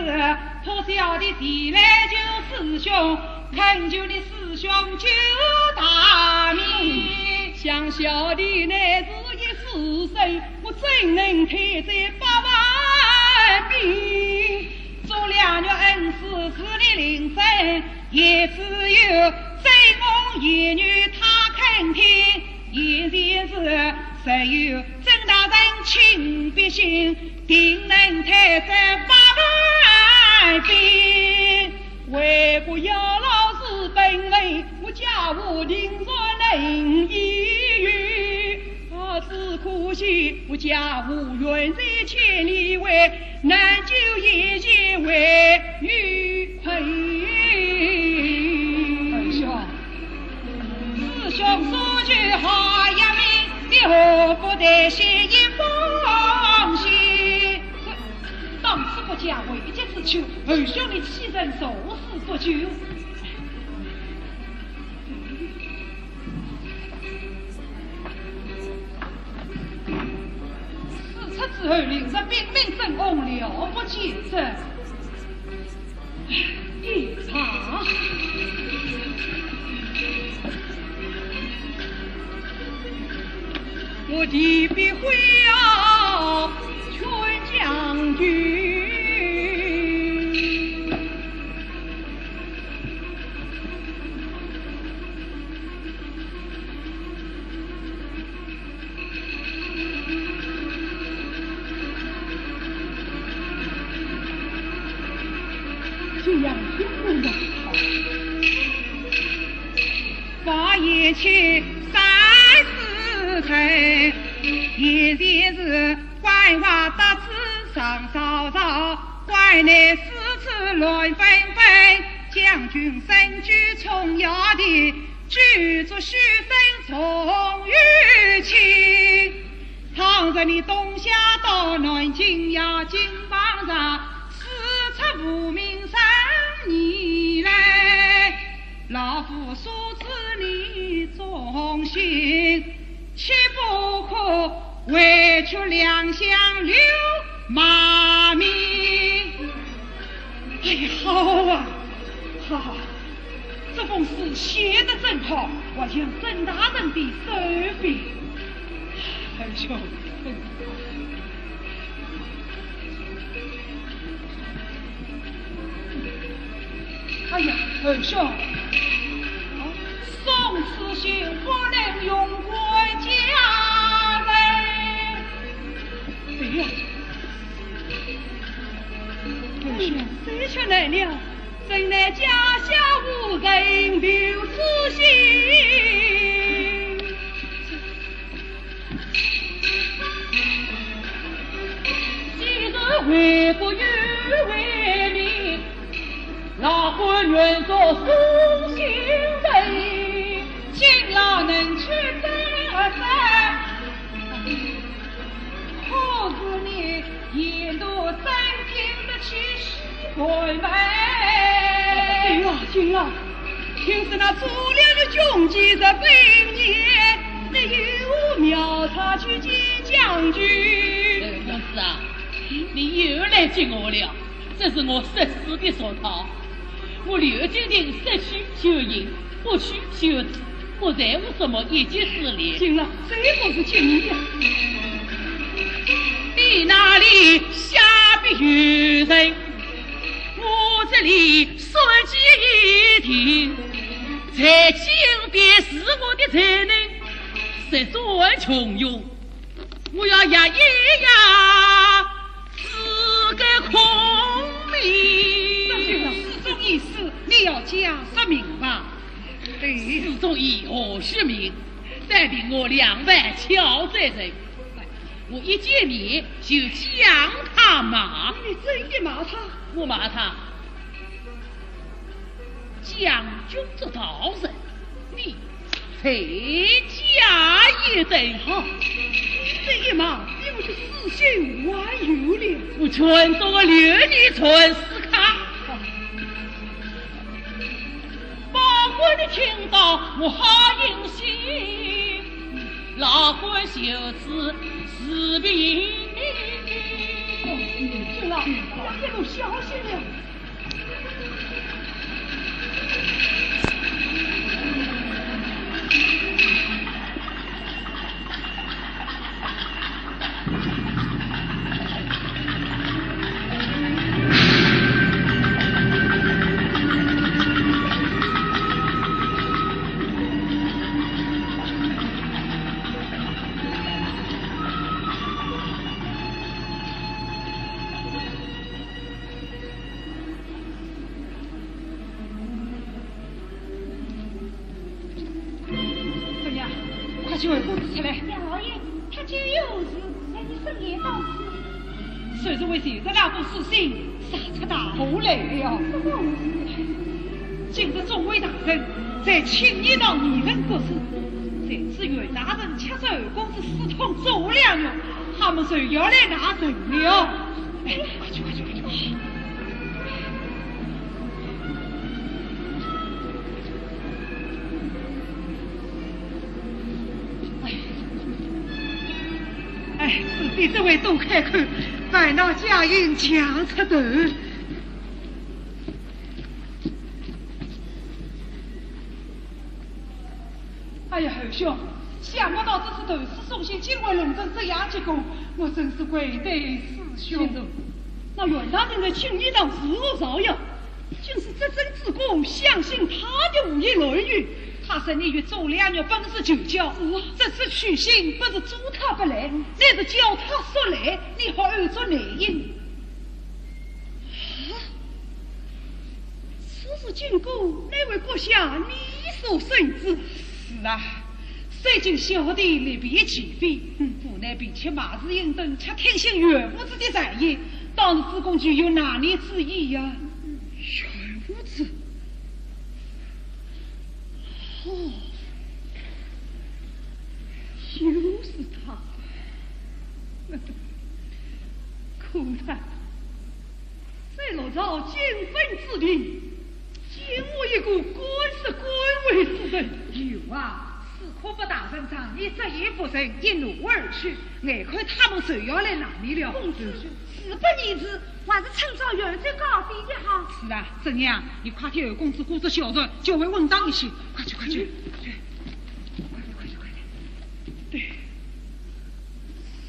托小弟前来求师兄，恳求你师兄救大明。想小弟乃是一世生，我怎能退这八万兵？做良药恩师是你临身，也只有正宫义女她肯听。现在是只有曾大人亲笔信，定能退这八万兵。 为国效劳是本分，我家父定然能应允。啊，只可惜我家父远在千里外，难救一钱为玉佩。二兄，师兄所求好一名，你何不代写一封信？ 当此国家危急之秋，二兄你岂忍坐视不救？事出之后，令人禀明正宫，了不见责。一旁，我弟必会啊，全将军。 这样真不能好。八年前三四春，也就是关外得知上曹操，关内四处乱纷纷，将军身居重要地，举族须生重于轻。 倘若你东下到南京呀，金邦上，事出无名生你来，老夫所知你忠心，岂不可回绝两相留骂名？哎，好啊，好。 这封书写得真好，还像曾大人的手笔。二兄，哎呀，二兄，送此信不能用国家人。对呀，二兄，谁却来了？ 怎奈家下无人留此信。既是为国又为民，老夫愿作送信人，今老能去得何哉？ 可是你沿途怎听得起西关门？对了，对了，听说那诸葛亮的军旗在北面，那有无妙差去见将军？哎，公子啊，你又来激我了。 这是我说书的俗套。我刘金定说去就应，不去就止，不在乎什么一己私利。行了，这不是情理呀。你那里下笔有人，我这里算计一定，在金边是我的才能，十转穷用。 我要压一压，是个孔明。这就是书中意思，你要讲说明白。对。书中意何须明？单凭我两板巧嘴唇，我一见面就将他骂。你怎样骂他？我骂他， 将军做大人，你才加一等。好，你这一骂，比我的书信还有了。我全做个留你全是看。不过你听到我好音信，老夫就此是平民。哦，这老夫一路小心了。有公子出来。杨老爷，他就有事，在你身边当事。就是为前日那封书信，杀出大祸来了。什么事？今日众位大人在庆义堂议论国事，谁知袁大人抢走公子私通周良玉，他们就要来拿人了。哎，快去，快去，快去，快去！ 哎，是的，这位都开口，把那家人抢出头。哎呀，侯兄，想不到这次投书送信，竟会弄成这样结果，我真是愧对师兄。那袁大人在庆义堂如何招摇？ 竟是执政之功，相信他的胡言乱语。他说你与周良玉本是旧交，是啊。这次去信不是阻他不来，乃是叫他速来，你好暗作内应。啊，此事经过，哪位阁下你所深知？是啊， 虽经小弟力辩其非，嗯。无奈比起马士英等，却听信袁胡子的谗言，当时主公就有拿你之意呀。袁胡子？哦，就是他。可叹， 在六朝金粉之地，竟无一个敢说敢为之人。有啊，史可法大人仗义执言不成，一怒而去，眼看他们就要来拿你了。公子，事不宜迟，还是趁早远走高飞的好。是啊，怎样？你快替侯公子鼓足小船，较为稳当一些。快去，快去，去，快点，快点，快点。对。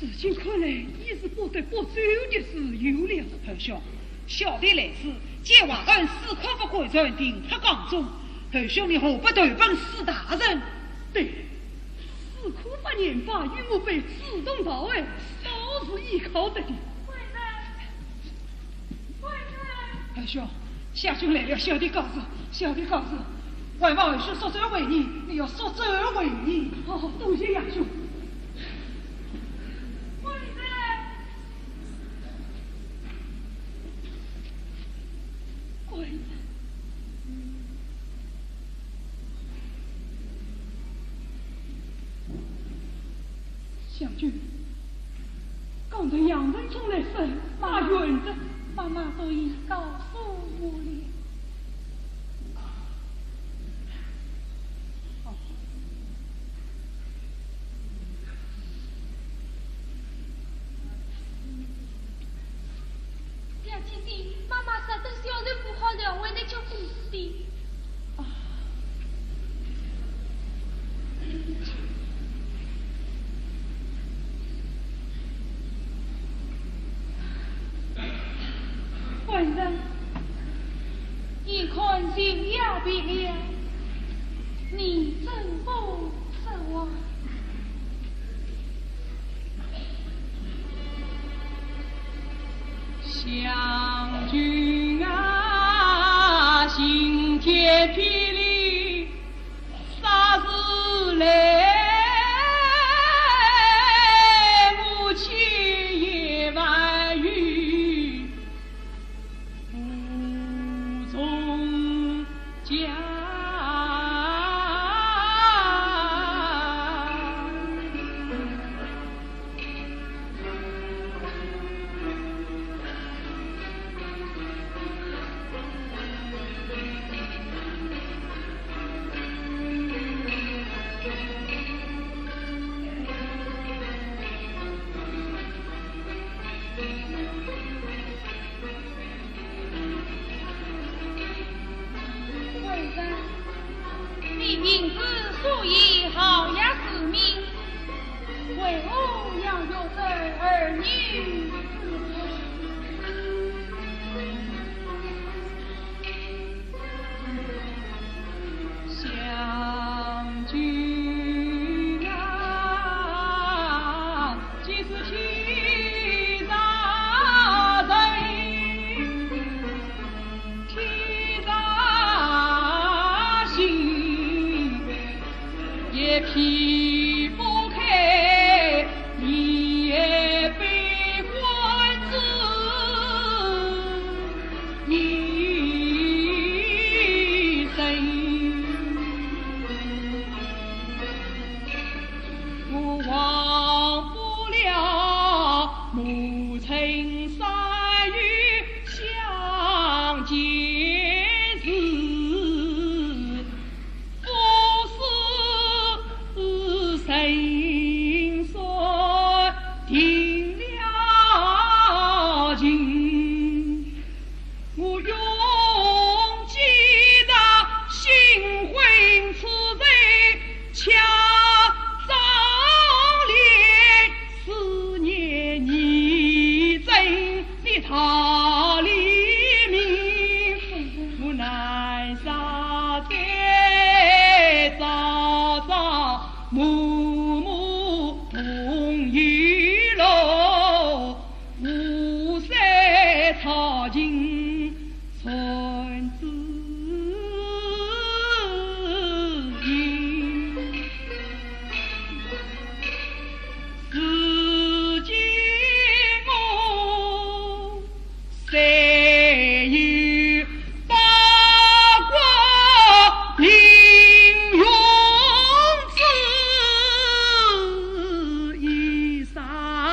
如今看来，已是不得不走的时候了。侯兄，小弟来时，见王安、史可法各人停出江中，侯兄你何不投奔史大人？对，史可法年迈，与我辈志同道合，倒是依靠得的。贵人，贵人。侯兄， 夏君来了，小弟告辞，小弟告辞。还望侯兄速转回鄢，你要速转回鄢。哦，多谢夏君。贵人，贵人。夏君， 刚才杨文冲来说，马元的，妈妈都已告诉我了。哦。小姐姐，妈妈说等小人不好了，为你求公子的。 官人，眼看就要别了，你怎不说话？ 将军啊，晴天霹雳，霎时来，我千言万语无从讲。 官人，你明知所以豪雅之名，为何要欲夺儿女之物？ 将军啊，既是天大人，天大心，也比不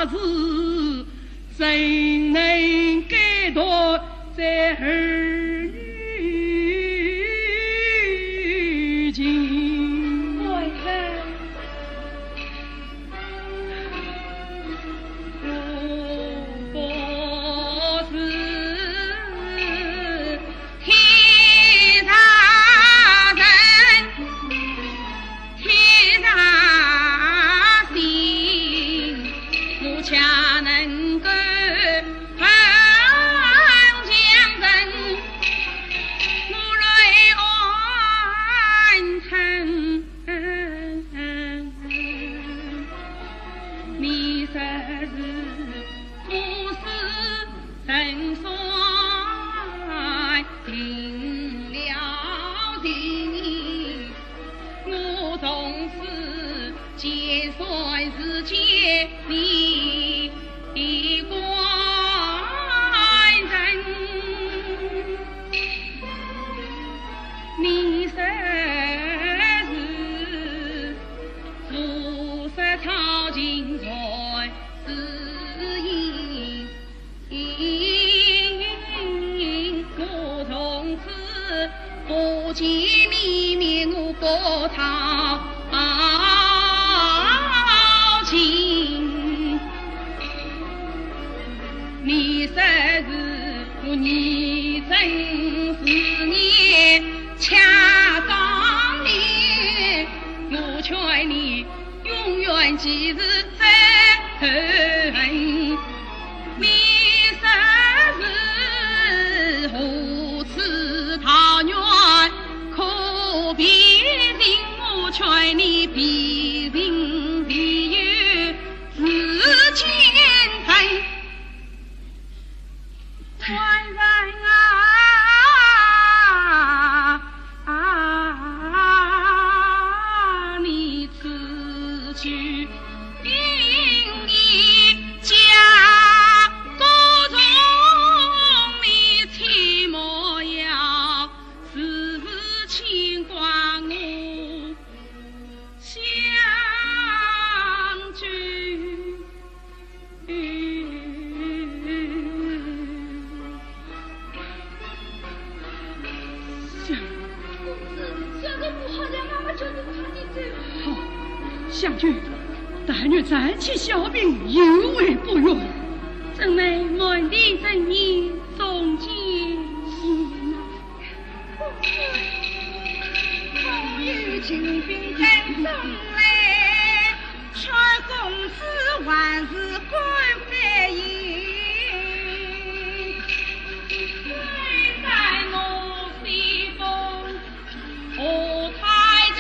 是怎能改断这儿女情？官人，我不是天大人， 天大心，我家能够很强人，我来安thân。你说是不是人算定了情？ 我从此结算是见你的官人，你说是如实操情算是应。 我从此不见你面，我不操情。你说是我年正是年，恰当年，我劝你 永远记住这恩。你说是何处桃源可避情，我劝你避情唯有自己人。 官人啊，你此去定你家，各种你切莫要，时时牵挂我相君。 相公子，相公不好了，妈妈叫你快点走。好，相君，但愿暂且小病，有为不孕。珍妹，瞒天真言，从前是那。公子，空有金兵登上来， 劝公子还是赶快行。在我西风何太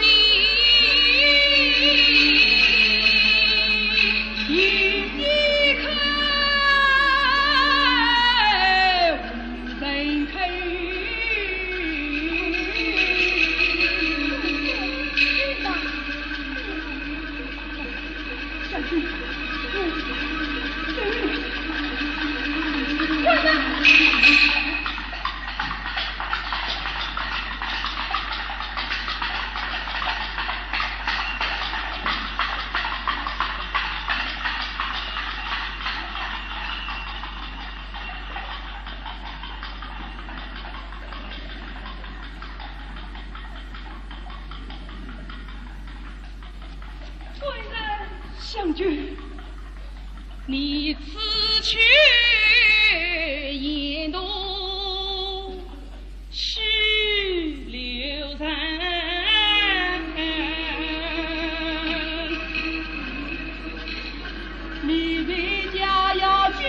急，有一口无人口。 官人，相君，你此去言多须留神。 你的家要金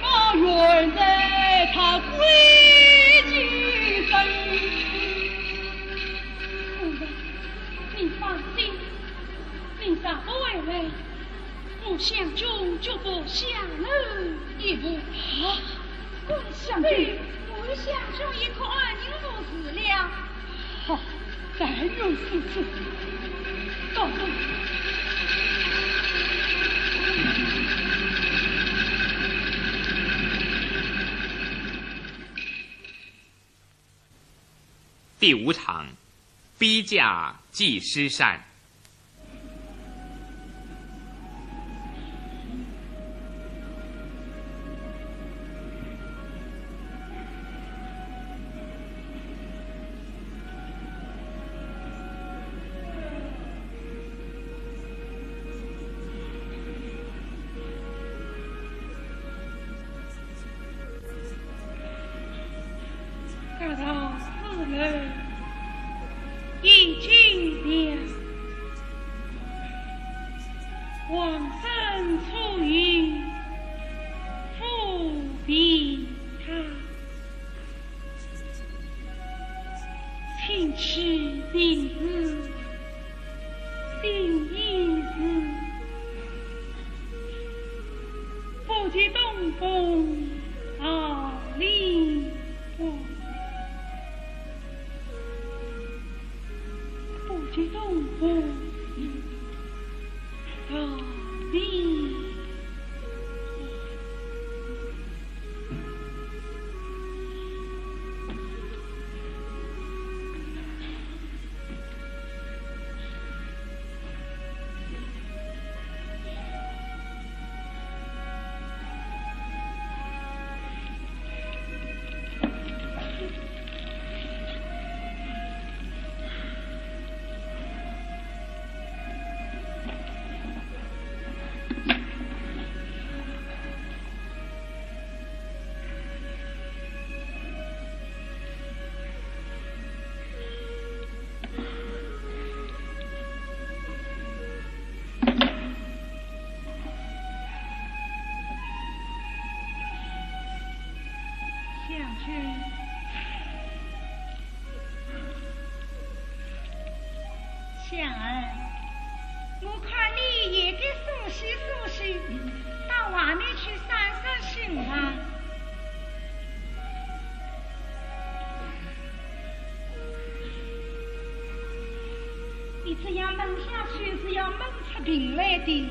毛远在他归期生。夫人，你放心，你若不回来，我相君就不下楼一步。啊，相君。对，我相君也可安宁无事了。好， 但愿如此。告辞。第五场，逼嫁祭师山。大道四楼已经亮，王孙初遇富平他，请起便是。 心已死，不及东风，好立我。不及东风，好立我。 香君。香儿，我看你也该梳洗梳洗，到外面去散散心吧。你这样闷下去是要闷出病来的。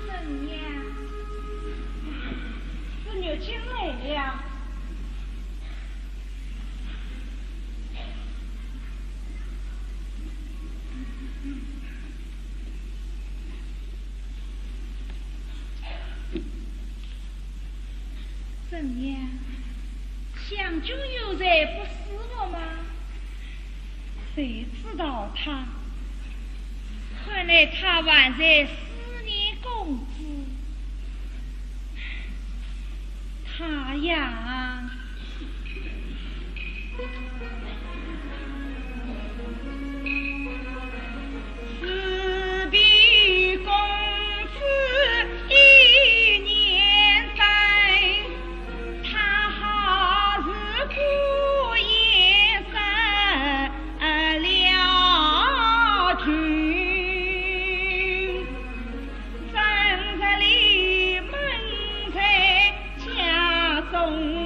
怎样？是月经来了。 怎样？香君有在不舒服吗？谁知道他？看来他还在思念公子。他呀， 正在里门在家中。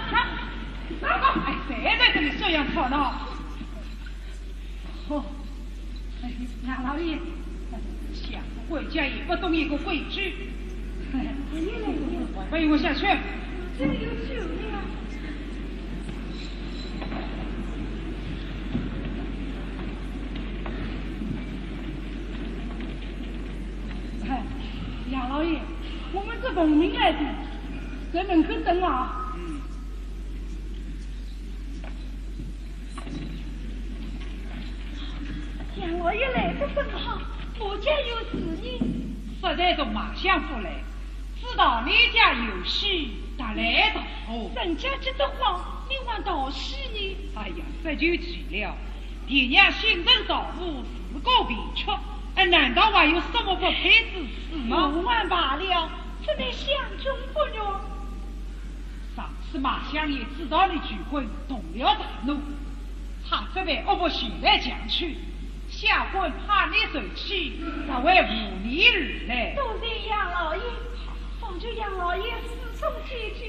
啊，哪个？哎，谁在这里这样吵闹？哦，哎，杨老爷，想不过家也不懂一个规矩。快陪我下去。这里有酒呢。哎，杨老爷，我们是奉命来的，在门口等啊。嗯。也来得正好，我家有事呢。实在从马相府来，知道你家有喜，特来道贺。人家急得慌，你还道喜呢？哎呀，这就奇了。爹娘新婚早富，自古贫缺，哎，难道还有什么不配之事吗？我还罢了，怎奈相公不悦。 上次马相爷知道你拒婚，动了大怒，差这般恶仆前来强娶，下官怕你受气，特为护你而来。多谢杨老爷，望求杨老爷恕重解救。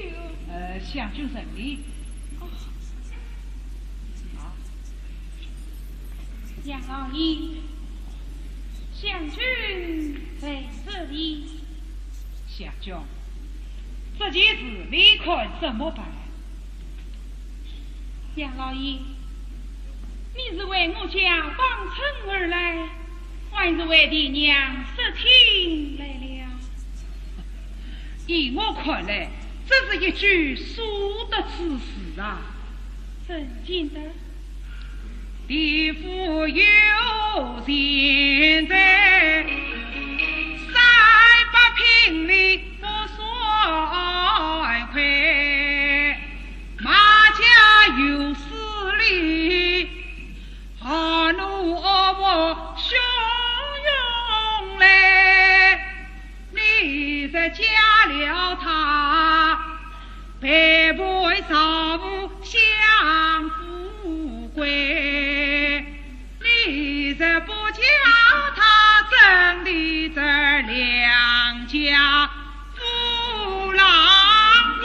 呃，相公请。哦。啊。杨老爷，相公在这里。相公， 这件事你看怎么办？杨老爷，你是为我家帮衬而来，还是为爹娘说亲来了？依我看来，这是一桩舍得之事啊。真的？ 地府有钱财，三百聘礼不算亏。马家有势力，豪奴恶仆相拥来。 你若嫁了他，陪伴少妇享富贵；你若不嫁他，真的这两家富难归。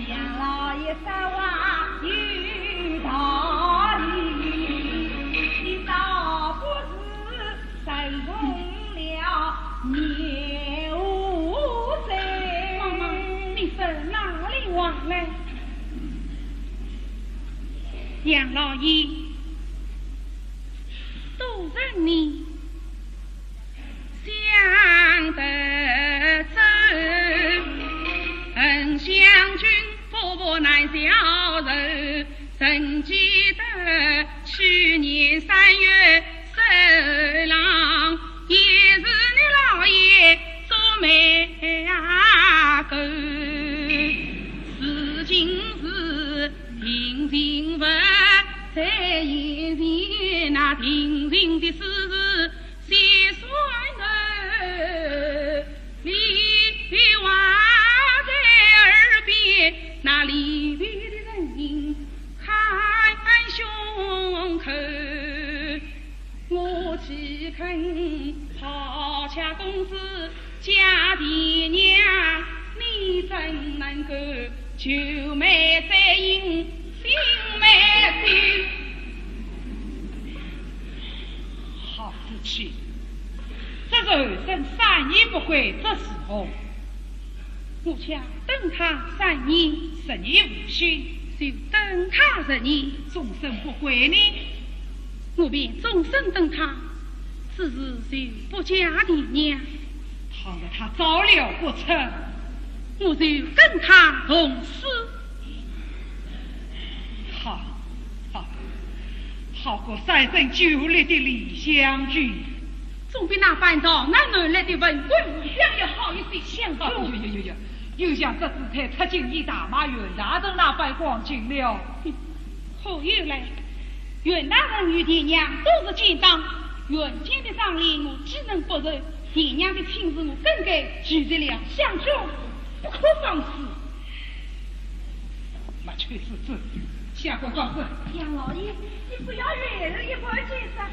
杨老爷说话有道理，你倒不如 再用了牛嘴。妈妈，你说哪里话来？杨老爷，都是你想得真，恩相君，不破难消愁。 曾记得去年三月，寿郎也是你老爷做媒啊个，如今是定情物，在眼前那定情的事实 先算呢，你的话在耳边，那里边的人影看胸口。我岂肯抛家公子嫁爹娘，你怎能够 救媒再迎新媒亲。好福气，这是后生三年不归之时候。我家等他三年，十年无信，就等他十年，终身不归呢。 我便终身等他，只是就不嫁爹娘。倘若他遭了不测，我就跟他同死。好，好，好个三生九世的李香君。总比那般逃难而来的文官武将要好一些。相公。哎呦呦呦呦，又像这子才出京一大马，袁大人那般光景了。 可又来，袁大人与爹娘都是奸党，袁家的妆奁我岂能不认？爹娘的亲事我更该拒绝了。相公，不可放肆。没趣是子，下官告辞。杨老爷，你不要远而一观见山，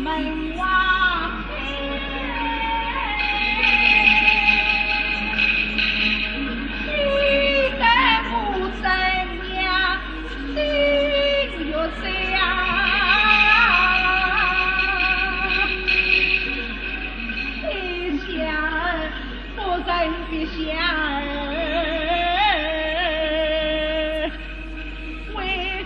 门外，记得我怎样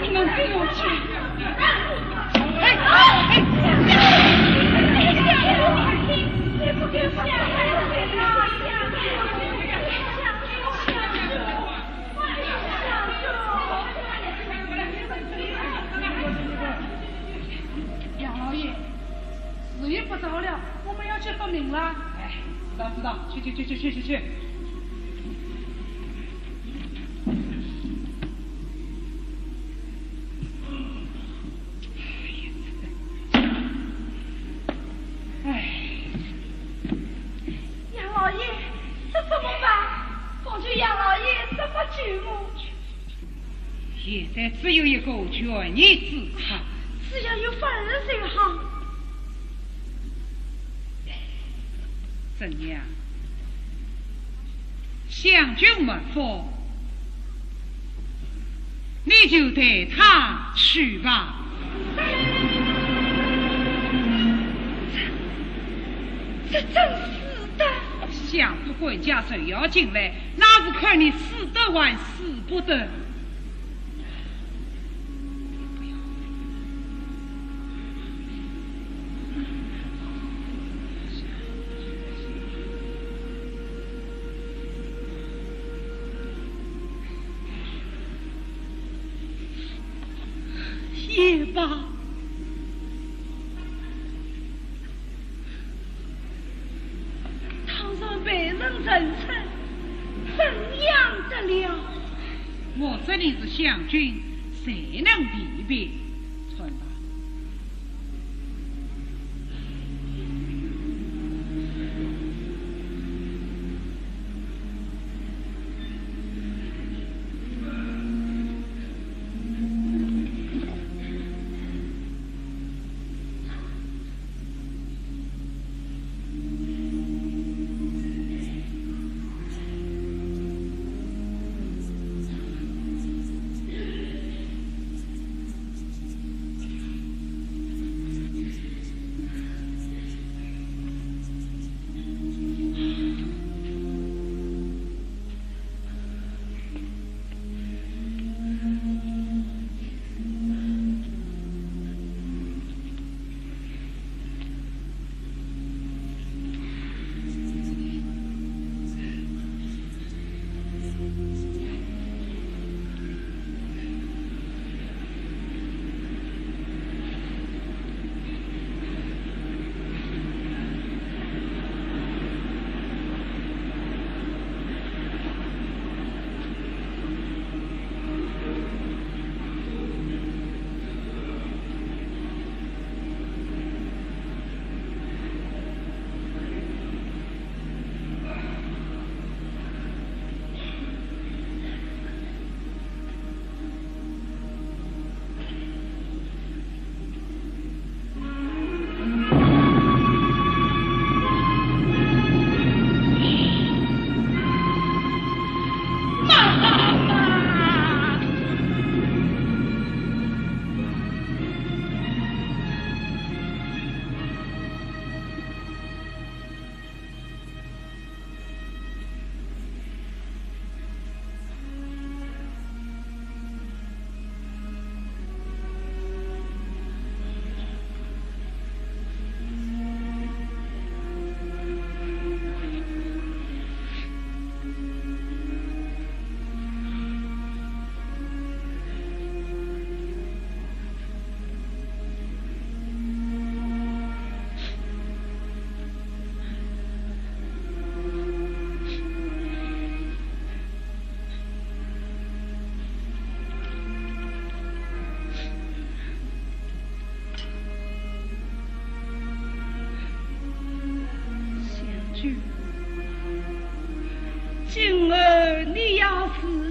你们给我去！哎，哎，杨老爷，时也不早了，我们要去复命了。哎，知道，知道，去，去，去，去，去，去，去。哎。杨老爷，这怎么办？方卿杨老爷这么救我。 现在只有一个权宜之策。只要有法儿就好。怎样？香君没福，你就带她去吧。这，这真使得？相府管家就要进来，那是看你使得还使不得。 也罢。 倘若被人认出，怎样得了？我这里是香君，谁能辨别？穿吧。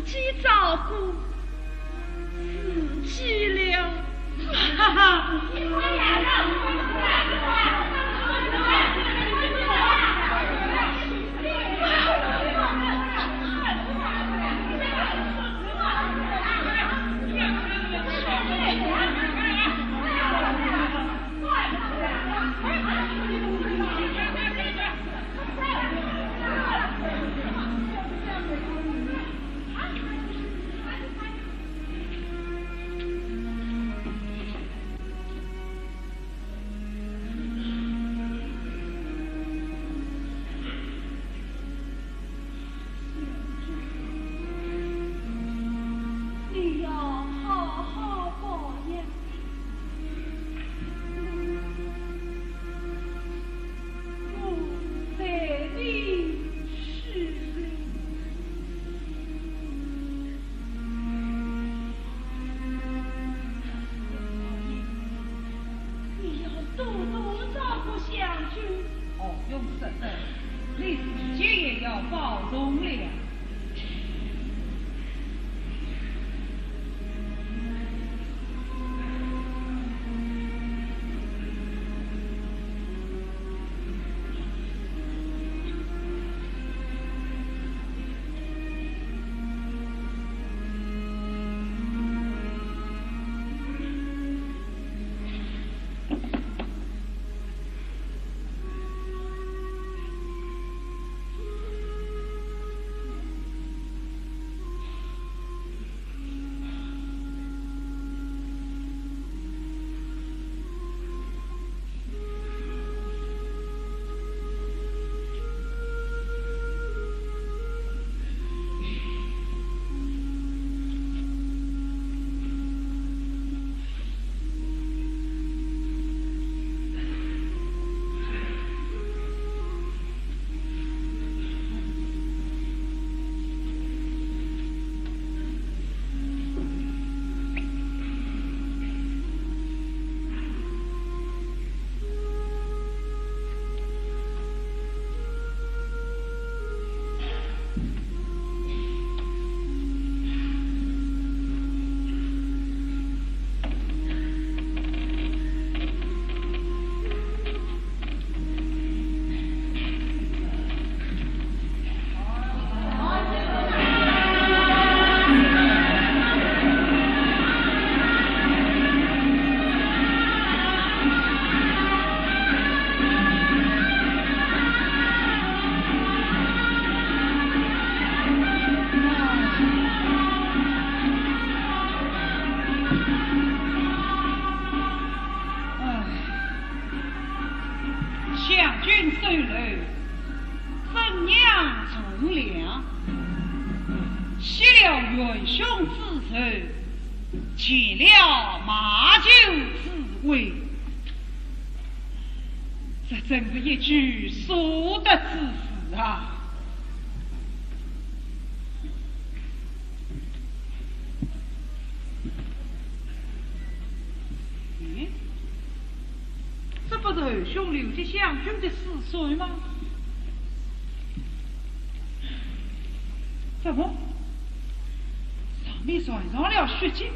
己照顾自己了。哈哈。你要好好保养。 我在你是谁？你要多多照顾香君。哦，用不着，你自己也要保重了。 唉，香君守楼，贞娘从良，息了元凶之仇，解了马旧之围。 这真是一举数得之事啊！咦，这不是侯兄留给香君的诗书吗？怎么，上面染上了血迹？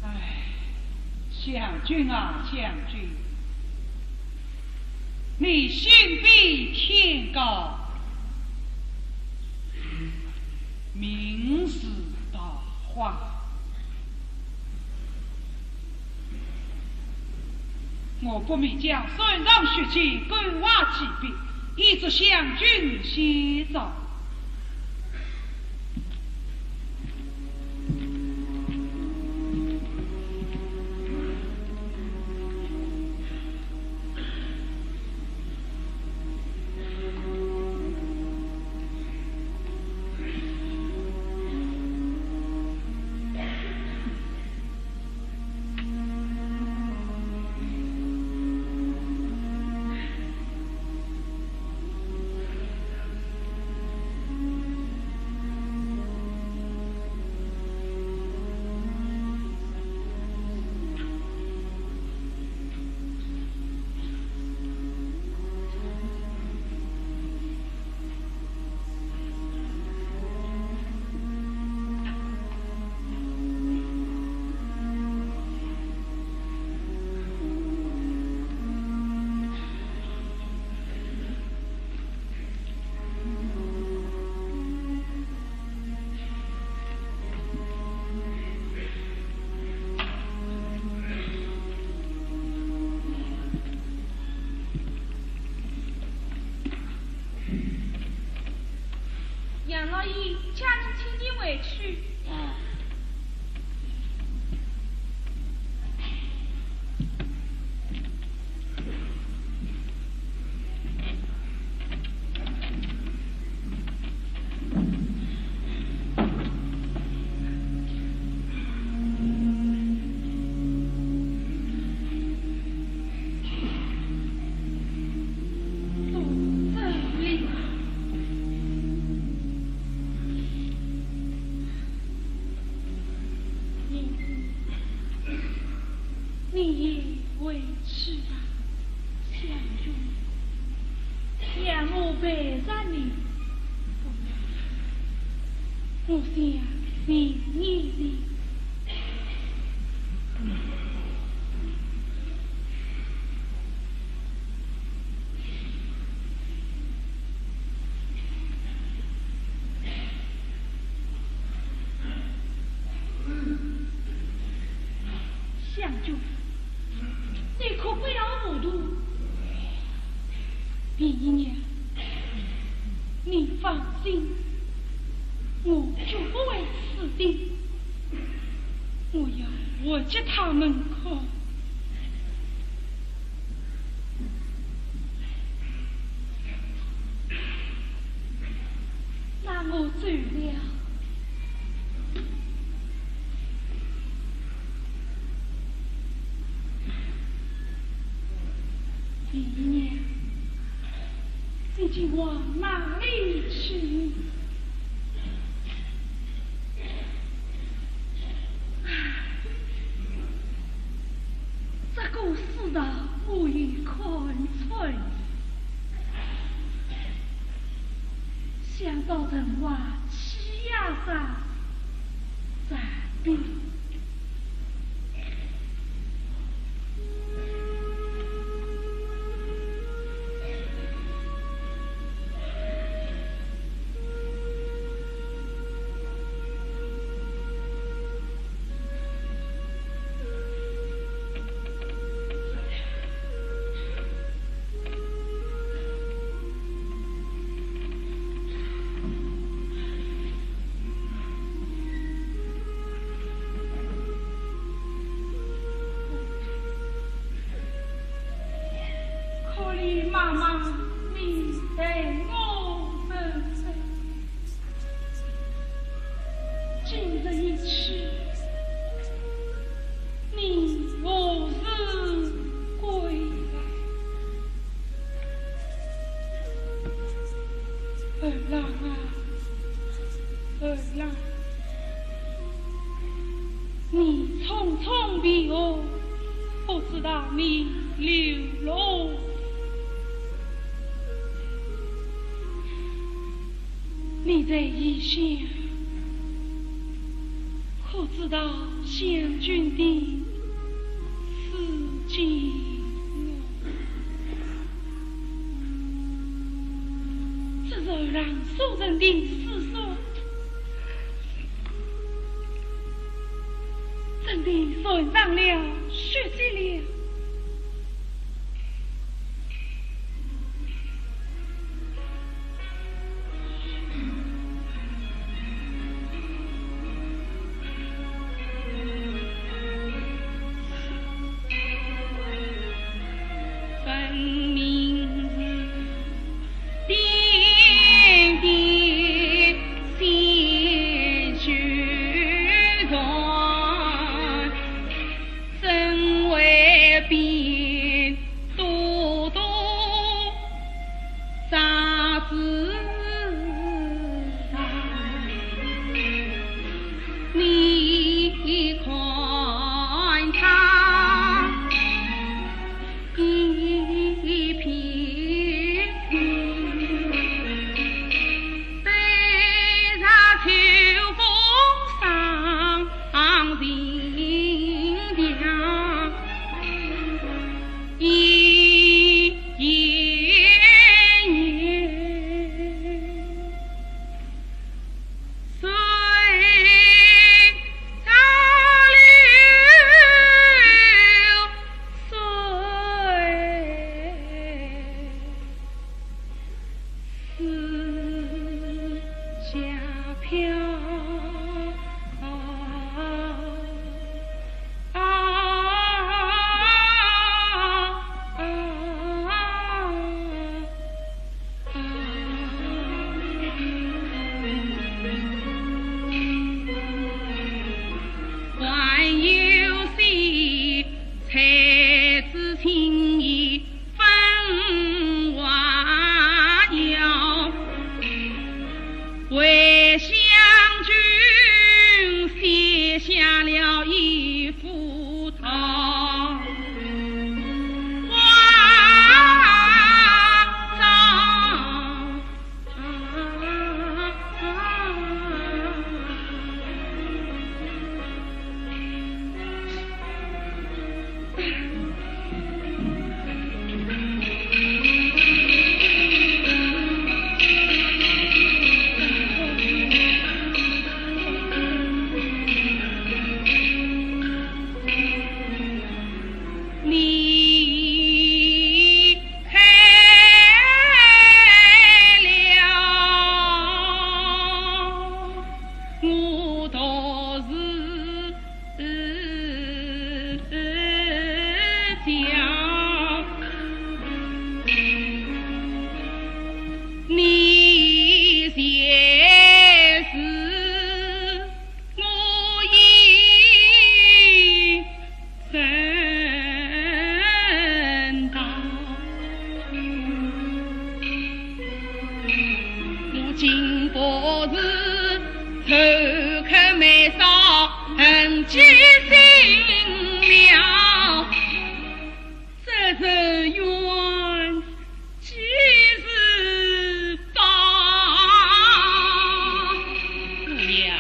唉，香君啊，香君，你心比天高，命似桃花。 我不免将身上血迹勾画几笔，以作香君写照。我陪着你，我想念你的。香君，你可不要糊涂。 第一年，你放心，我绝不会死的。我要活给他们看。那我走了。 姨娘，究竟往哪里去？唉，这个世道我也看穿。想到陈华欺压上 咱们。 可怜妈妈，你待我如何？今日一去，你何时归来？ 儿郎啊，儿郎，你匆匆避祸，不知道你流落。你在异乡， 可知道香君的处境啊？这是让所人的私事，真的染上了血迹了。 分明是点点鲜血染，怎会变 多多啥子啊？你看他一片，对着秋风上。这是冤，这是高。姑娘，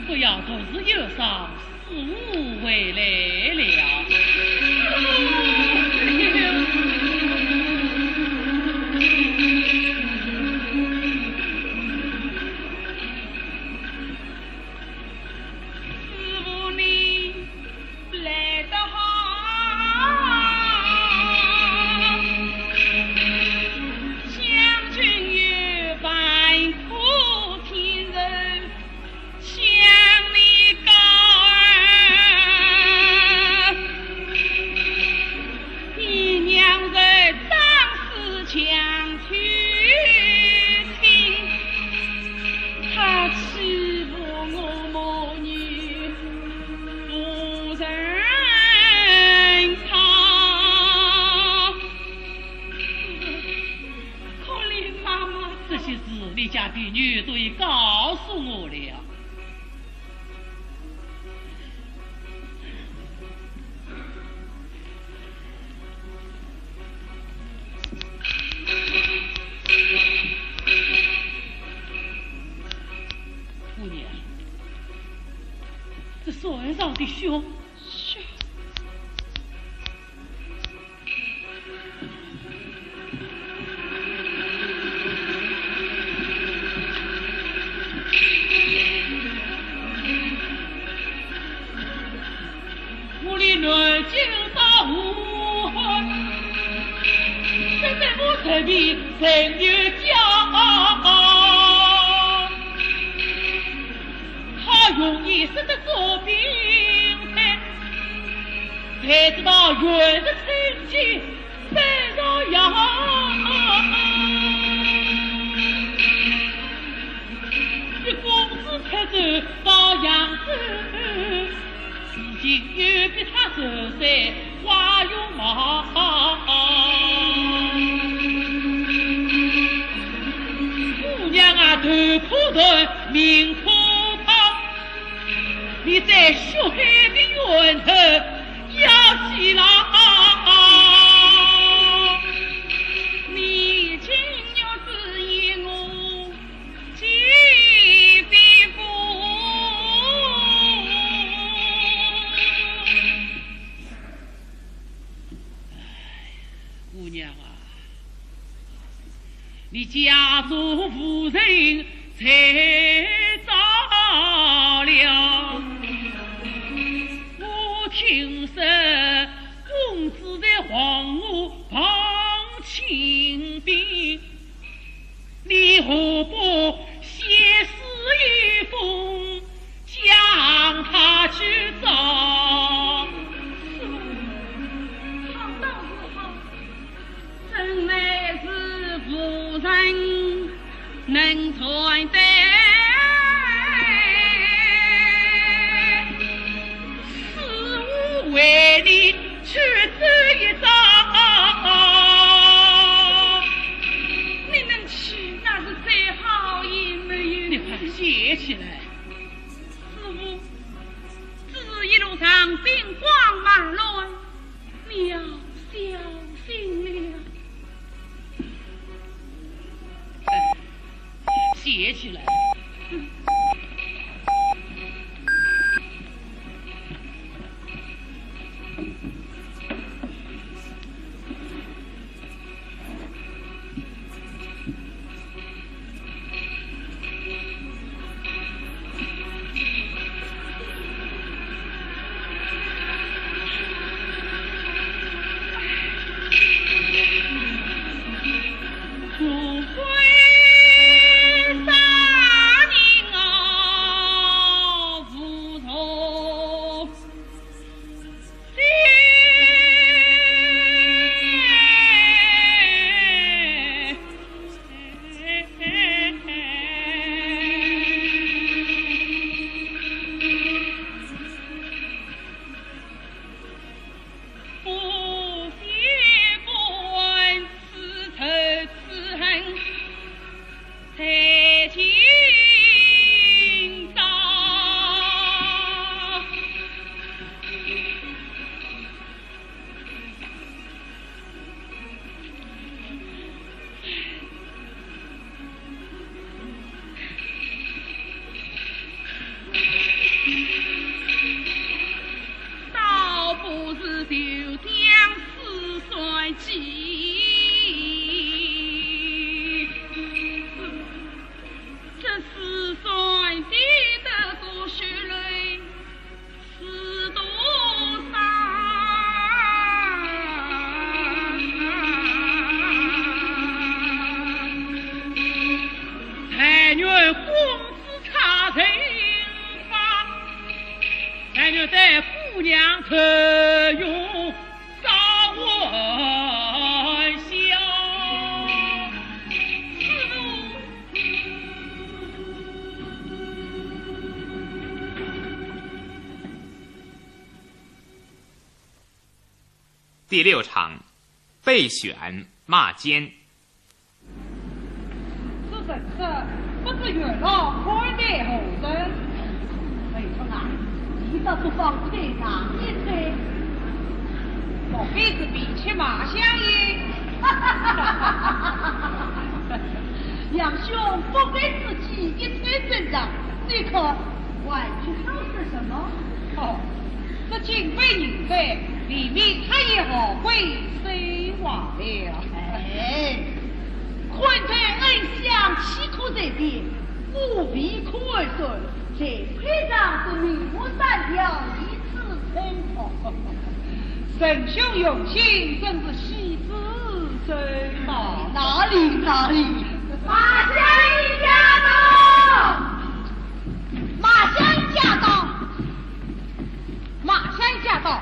不要独自忧伤， 师父回来了。师父你来得好，将军有万苦天寿， 想你高儿，你娘在当时强求情，他欺负我母女无人靠。可怜妈妈。这些事你家婢女都已告诉我了。 姑娘，这船上的血，血。 我的南京大武汉，现在我这里人有家，他容易使得做兵的，谁知道远的亲戚 北朝阳，一公子出走到扬州，如今又逼他受罪花容貌。姑娘啊，头可断，命可抛。 你在血海的源头要记牢。你今日之言，我绝不。 姑娘啊，你家中无人才找了。我听说公子在黄河傍清兵， 你何不写诗一封，将他去找？师父，好倒是好，怎奈是无人能传得。师父为你 去走一遭。你能去，那是最好，也没有。你快写起来。师父，只是一路上兵荒马乱，你要小心了。 写起来。姑娘特用高玩笑。第六场，备选骂奸。 是人说，不知月老看待何人？微风啊，你倒不妨推上一推。莫非是比起马相爷？杨兄不为自己一推正着，你可还去好说什么？哦，这金杯银杯，未免他也好会收忘了。哎， 看在恩相岂可随便，我未可而说，才配上这面目三条以此称呼。仁兄用心，真是喜之眉梢。哪里哪里。马相爷驾到！马相爷驾到！ 马相爷驾到。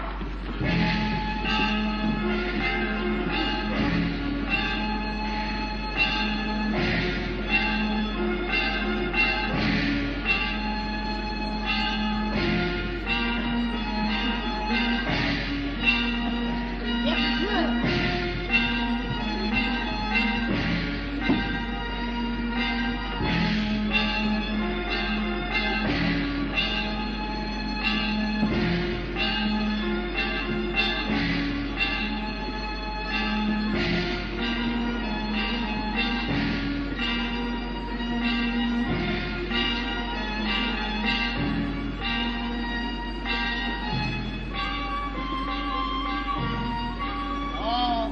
哦，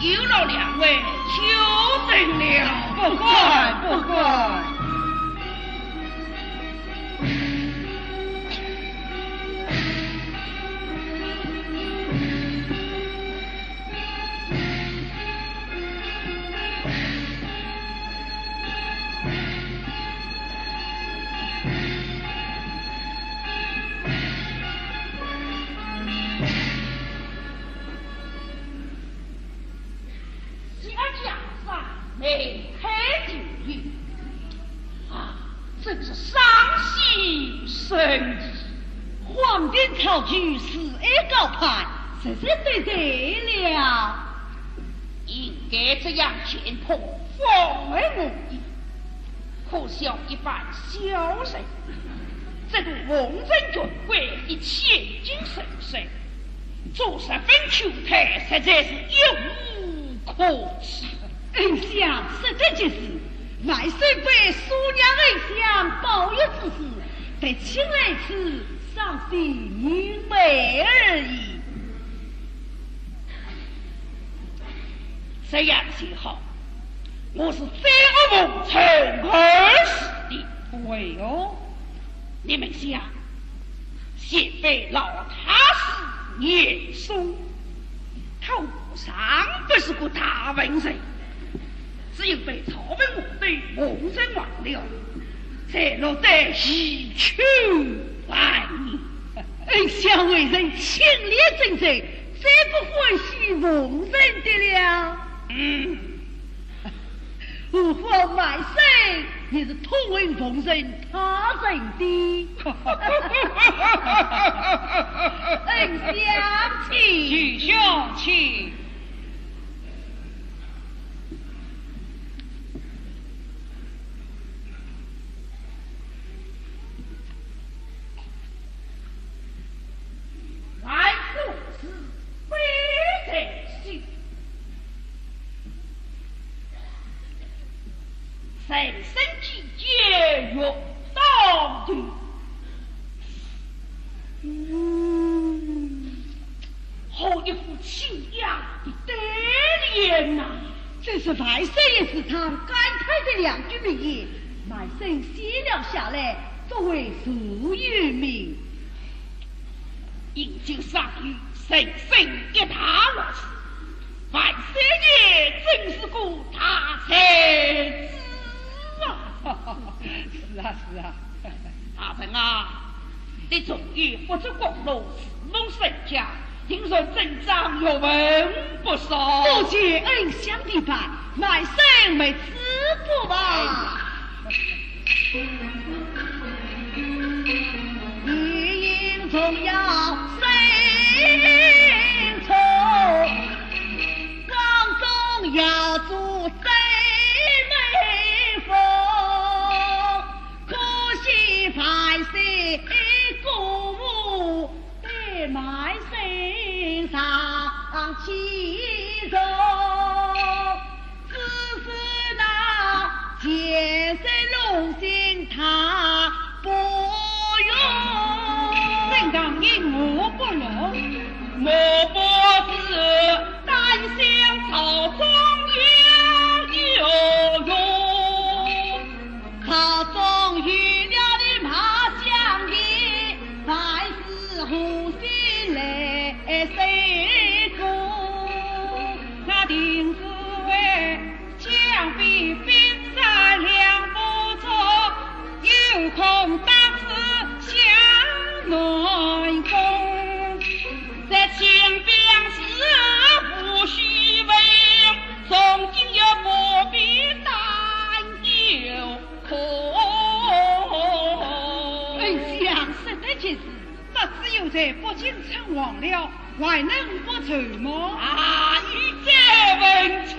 有劳两位久等了。不敢，不敢。 喜儿家上，眉开眼笑。啊，真是赏心生意。黄绫草裙，示爱高攀，实在得罪了。应该这样简朴，方为我意。可笑一般小人，这个奉承权贵，一千金首饰， 做十分丑态，实在是一无可取。恩相说得极是，万岁被苏娘恩相保佑之事，特请来此赏心明媚而已。这样最好，我是罪恶蒙尘而死的。哎呦，你们想， 前辈老太师严嵩，他何尝不是个大文人，只因被曹文华等蒙尘忘了，才落得遗臭万年。恩相为人清廉正直，再不欢喜蒙尘的了。嗯。 何况万岁也是痛恨奉承他人的。恩相请。许兄请。 万岁是非在心，人生几劫欲到头。嗯，好一副清雅的对联呐！真是万岁爷时常感叹的两句名言，满生写了下来， 作为座右铭。饮酒赏月，人生一大乐事，万岁爷真是个大才子啊！是啊，是啊。大人啊，你纵有不足功劳，自封身价，定然尊长，学问不少。多谢恩相提拔，晚生没此不吧。哎呀。 恩相说得极是，那只有在北京称王了，还能不愁么？啊，你再问错。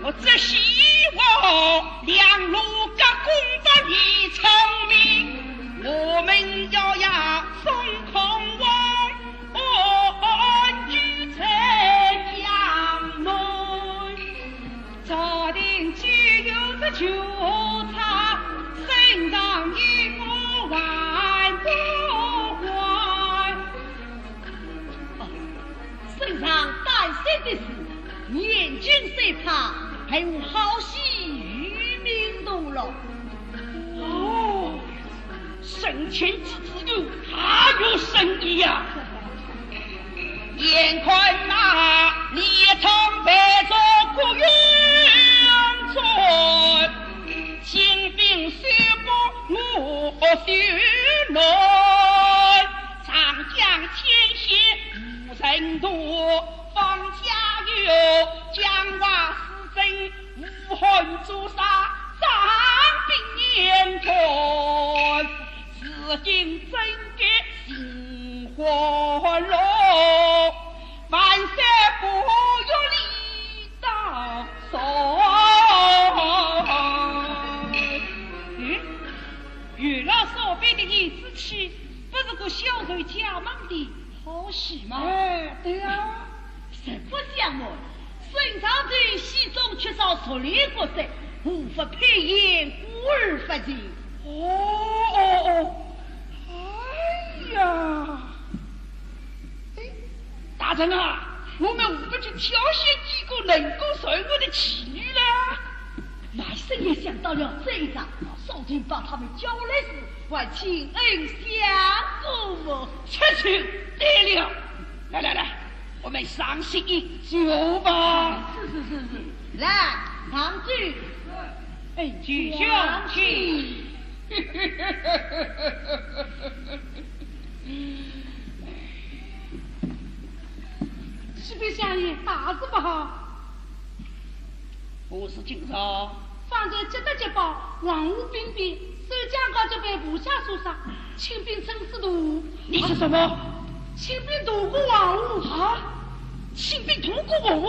我只希望两路夹攻的李成明，我们要呀松孔王安居在江南。朝廷既有这决策，圣上你我还不还？ 圣上担心的是，年轻虽怕，还有好戏与民同乐。哦，省钱之子有大有深意呀。眼看那李昌被捉国元帅，金兵虽不我虽难，长江天险 无人渡，方家有，江华四镇，吴汉诛杀，张炳年断，如今怎敢心欢乐？万岁不与李道说。嗯，与老少辈的言之气，不是个小人家忙的 好戏吗？哎，对啊。实不相瞒，圣上在戏中缺少熟练角色，无法配演，故而发愁。哦，哦，哦。哎呀。哎，大人啊，我们何不去挑选几个能够受我的戏女呢？ 万岁爷想到了这一招，早就把他们叫来时，还请恩相过目。这就对了。来来来，我们上席饮酒吧。是是是是，来，上酒。哎，酒香气。启禀相爷，大事不好！ 何事惊扰？方才接得急报，黄河兵变，守将高级被部下所杀，清兵乘势渡河。你说什么？清兵渡过黄河。啊？清兵渡过黄河？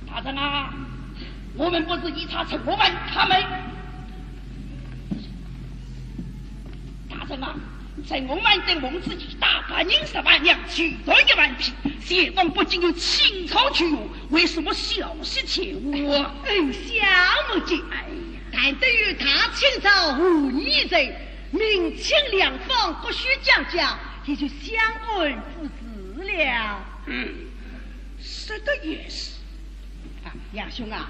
大人啊，我们不是已查陈洪范他们？ 大人啊，陈洪范等奉旨已带八人十万两，全团一万匹，前方不仅有清朝救援，为什么消息欠奉啊？恩相勿急，哎呀，但得有大清朝和议人，明清两方各需将校，也就相安无事了。嗯，说得也是。啊，杨兄啊，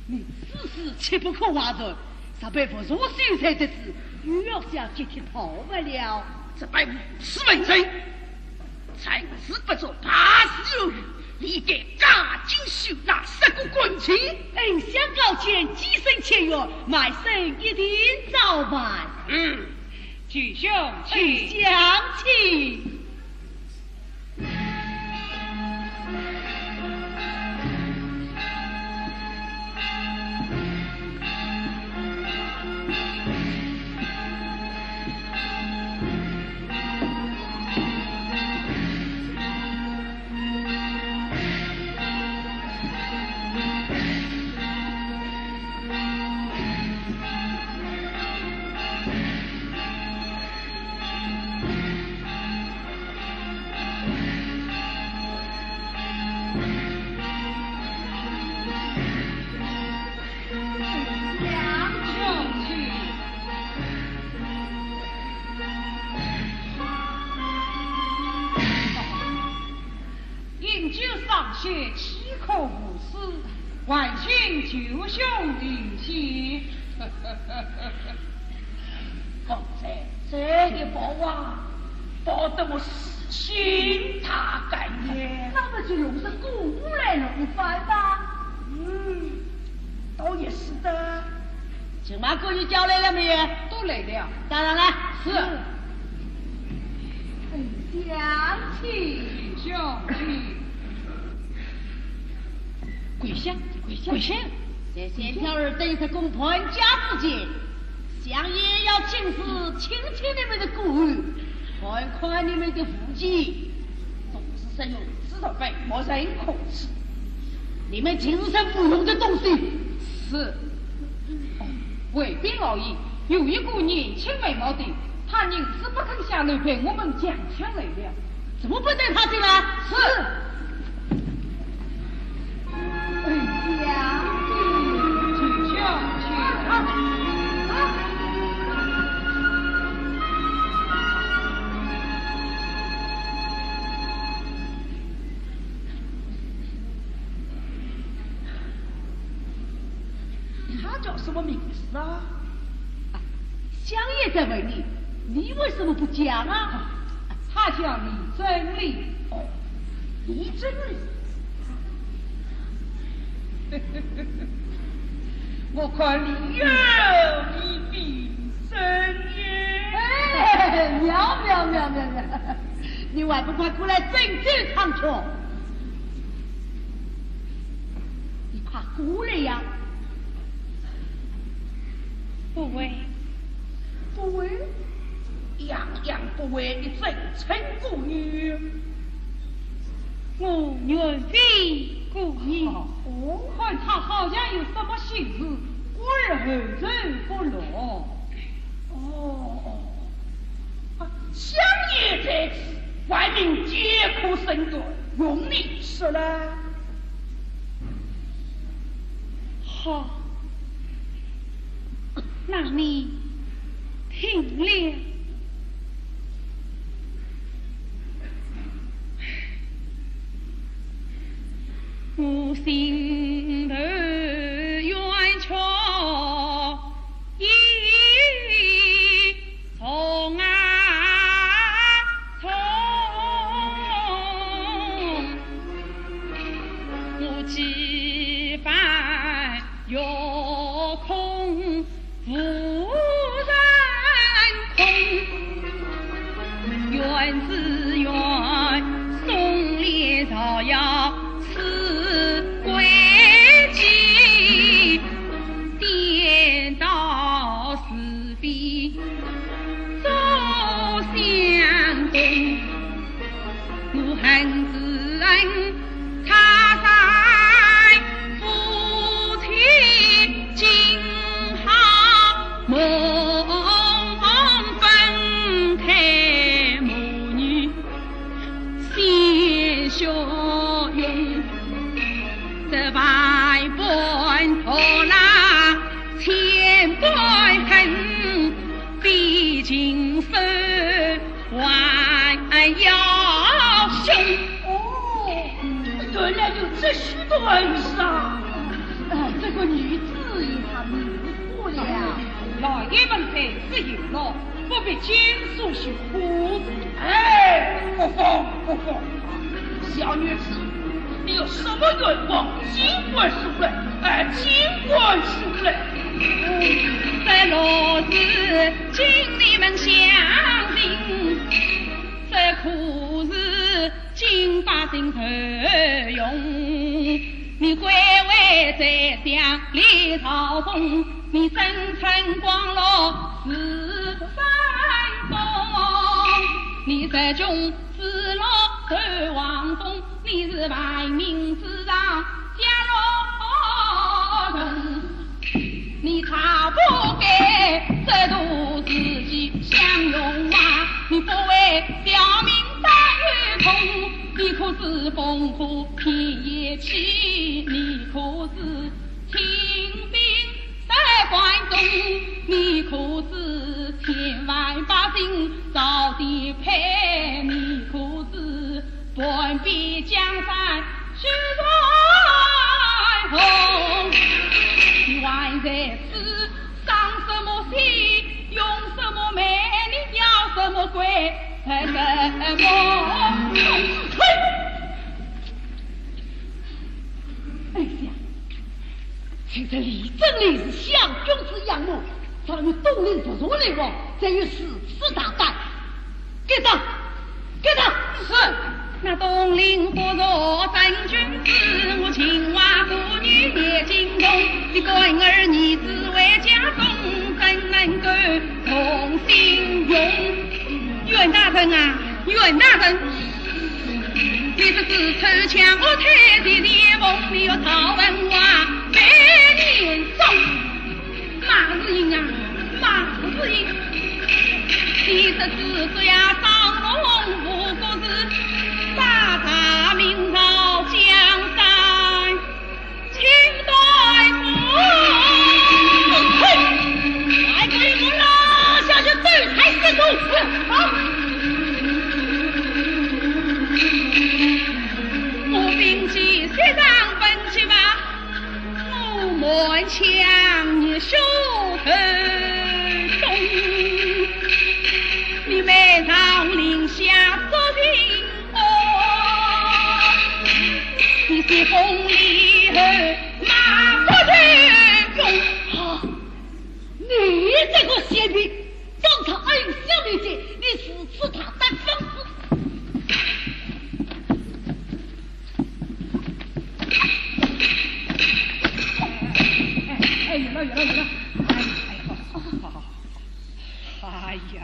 你此事切不可外传，若被吴仲秀才得知，又要想解脱逃亡了。这班无耻文人，成事不足，败事有余，理该赶尽收纳，杀个干净。恩相高见，既生前缘，卖身一定照办。嗯。 舅兄，请。恩相请。 饮酒赏雪，岂可无诗？还请舅兄提携。方才这一抱啊，抱得我诗兴大感呀。那么就用这鼓舞来弄翻吧。嗯，倒也是的。请马姑爷叫来了没有？都来了。带上来。是。 恩相请。兄弟。跪下，跪下，跪下。在先挑儿等在公婆家之间，相爷要亲自亲亲你们的鼓舞，看看你们的武艺。总是说有志在外，没人可欺。你们尽是无用的东西。是。哦，卫兵老爷，有一个年轻美貌的， 他宁死不肯下楼，被我们强抢来了。怎么不带他进来？是。哎呀，请，请。他叫什么名字啊？ 相爷在问你，你为什么不讲啊？他叫李正礼。哦，李正礼。我看李二，李比生也。哎，妙妙妙妙妙！你还不快过来整整唱曲？你快过来呀！ 不会。不会？样样不会，你怎称故语？我原非故意。哦？看他好像有什么心事，故而含糊不露。哦，哦。啊，相爷在此，万民皆可伸冤，容你说了。 好，那你听了。我心头冤屈已 重啊重，我几番欲空无人空。断上。呃，这个女子也太迷糊了。老爷们才是有劳，不必经书许可。哎，不妨，不妨。小女子，你有什么愿望，尽管说来，哎，尽管说来。这可是金百姓受用。你贵为宰相李朝凤，你生辰光落是不分公。你是穷是老受王封，你是万民之上家乐同。 你才不该这度自己享用啊！你不为表民担忧痛，你可知烽火天也起，你可知清兵在关中，你可知千万百姓遭地配，你可知 半壁江山许传红。你还在此伤什么心，用什么美，你要什么贵，配什么？嘿！哎呀，其实李正礼是相公之养母， 咱们东林不如雷王，真有如此大胆。给他，给他。是。那东林不如真君子，我秦王不女也惊动，你干儿儿子为家中，怎能够同心用？袁大人啊，袁大人，你是自投强恶退的联盟，你要逃亡啊，百年中。 马士英啊，马士英，你是自家伤痛无故事，大大明朝江山清断不？嘿，还可以不让小姐对台行动？好。我兵器虽然本起吧， 我满腔热血透动，你每朝令下做情哦，你是风里后马不停用。啊，你这个贱婢， 当着恩相面前，你如此大胆放肆！哎，哎，有了，有了，有了！哎，哎，好，好，好，好，好。哎呀，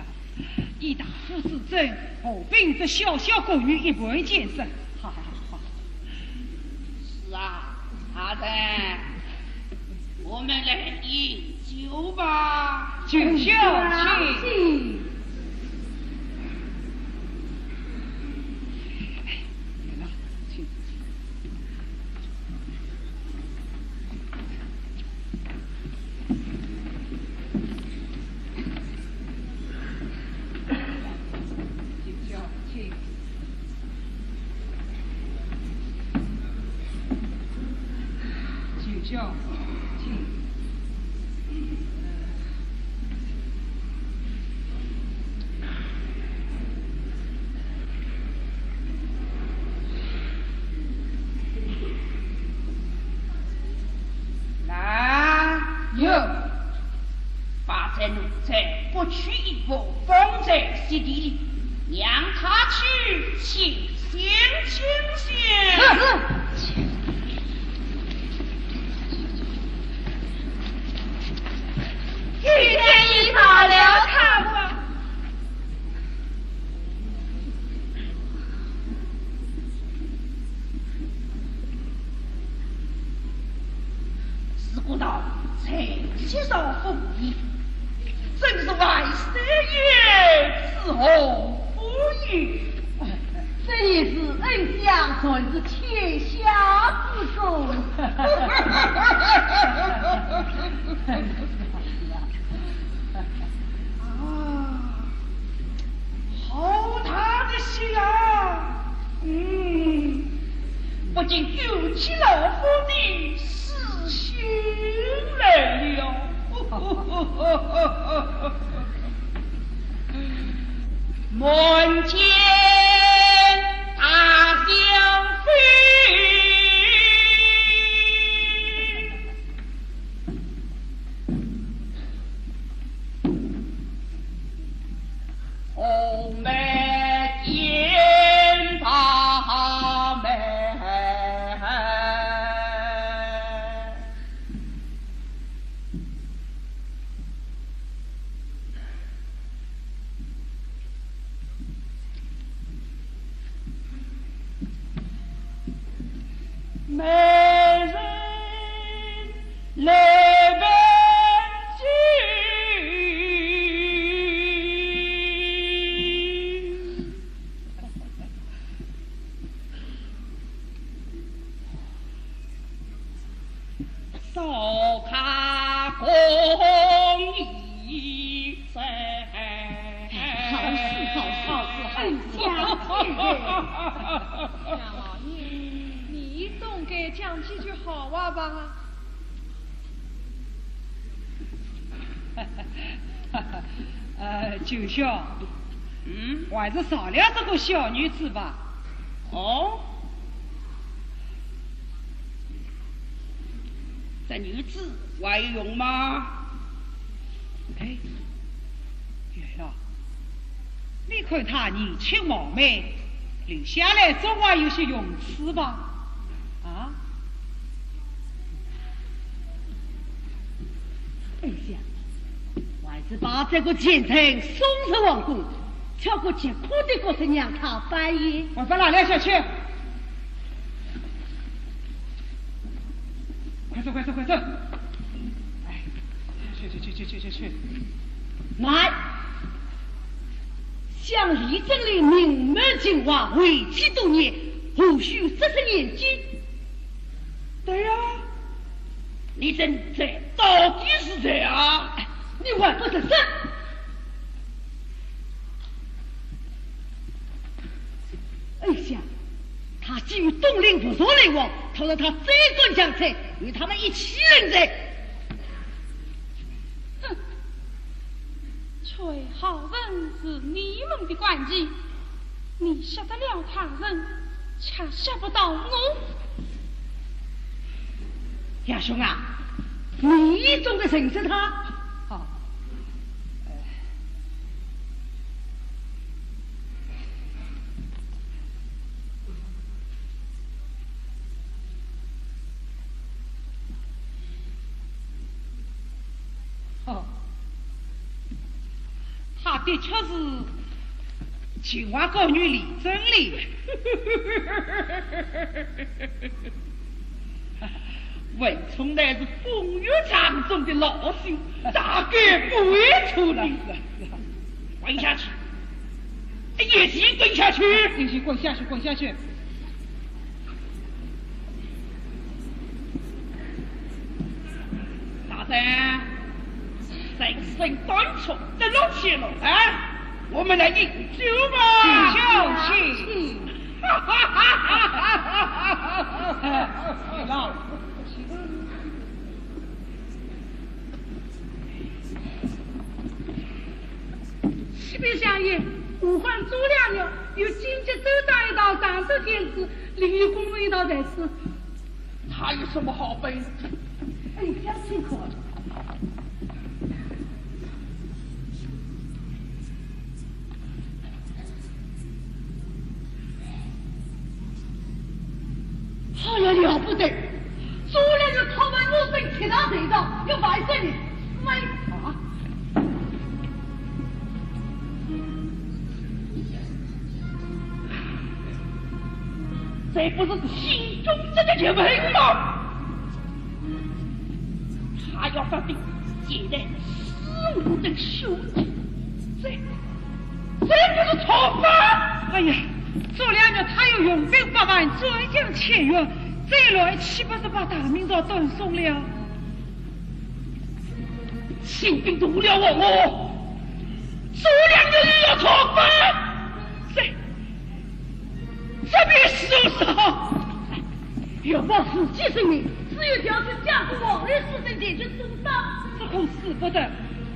以大夫之尊，何必这小小个女一般见识？好，好，好，好。是啊，大人，我们来饮酒吧。酒，酒，请。请。 来，有。 把这奴才剥去衣服，放在雪地里，让他去清醒清醒。是，是。今天已饶了他吧。 如果道在世上无义，真是万岁爷之后无也。这也是恩相传至天下之功。啊， 好大的喜啊！嗯，不禁勾起老虎满天大香飞。 红梅见大美。 美人来拜见。 少客公仪在。哎，好事，好事，好事，好事。杨老爷，你总该讲几句好话吧？呃，九兄，嗯？还是饶了这个小女子吧。哦？ 这女子还有用吗？哎，月老，你看她年轻貌美，留下来总还有些用处吧？啊？哎呀，还是把这个贱人送入皇宫，讨个极苦的角色让她扮演。快把她拉了下去。 快走，快走，快走！哎，去去去去去去去！来，想李珍的名门情话，为期多年，何须这些年纪？对呀，李珍在，到底是谁啊？哎，你还不认识？ 哎呀，他既与东林无所来往，倘若他再敢强拆，与他们一起认罪。哼，吹好人是你们的官职，你吓得了他人，却吓不到我。杨兄啊，你总得认识他。好。 哦，她的确是情话高女李珍哩。 文骢乃是风月场中的老手，大概不会错的。是啊，是啊，是啊。滚下去，一起滚下去。一起滚下去，滚下去。大胆，人生短促，得乐且乐啊！我们来饮酒吧。请，请。 去吧。启禀相爷，丫鬟左良玉与金甲州长一道，常州天子李弘一道在此。 他有什么好背？哎，将军可。好呀，了不得！左良玉讨伐我等七大罪状，要万岁呢！万啊！ 这不是心中这个结仇吗？他要发兵，现在死我等兄弟，这，这不是造反？哎呀，左良玉他有雄兵百万，战将千员，这一来岂不是把大明朝断送了？ 兴兵动了王我，左良玉又要造反，这，这便如何是好？要保自己性命，只有调出将军王雷、苏震前去阻挡。这恐使不得，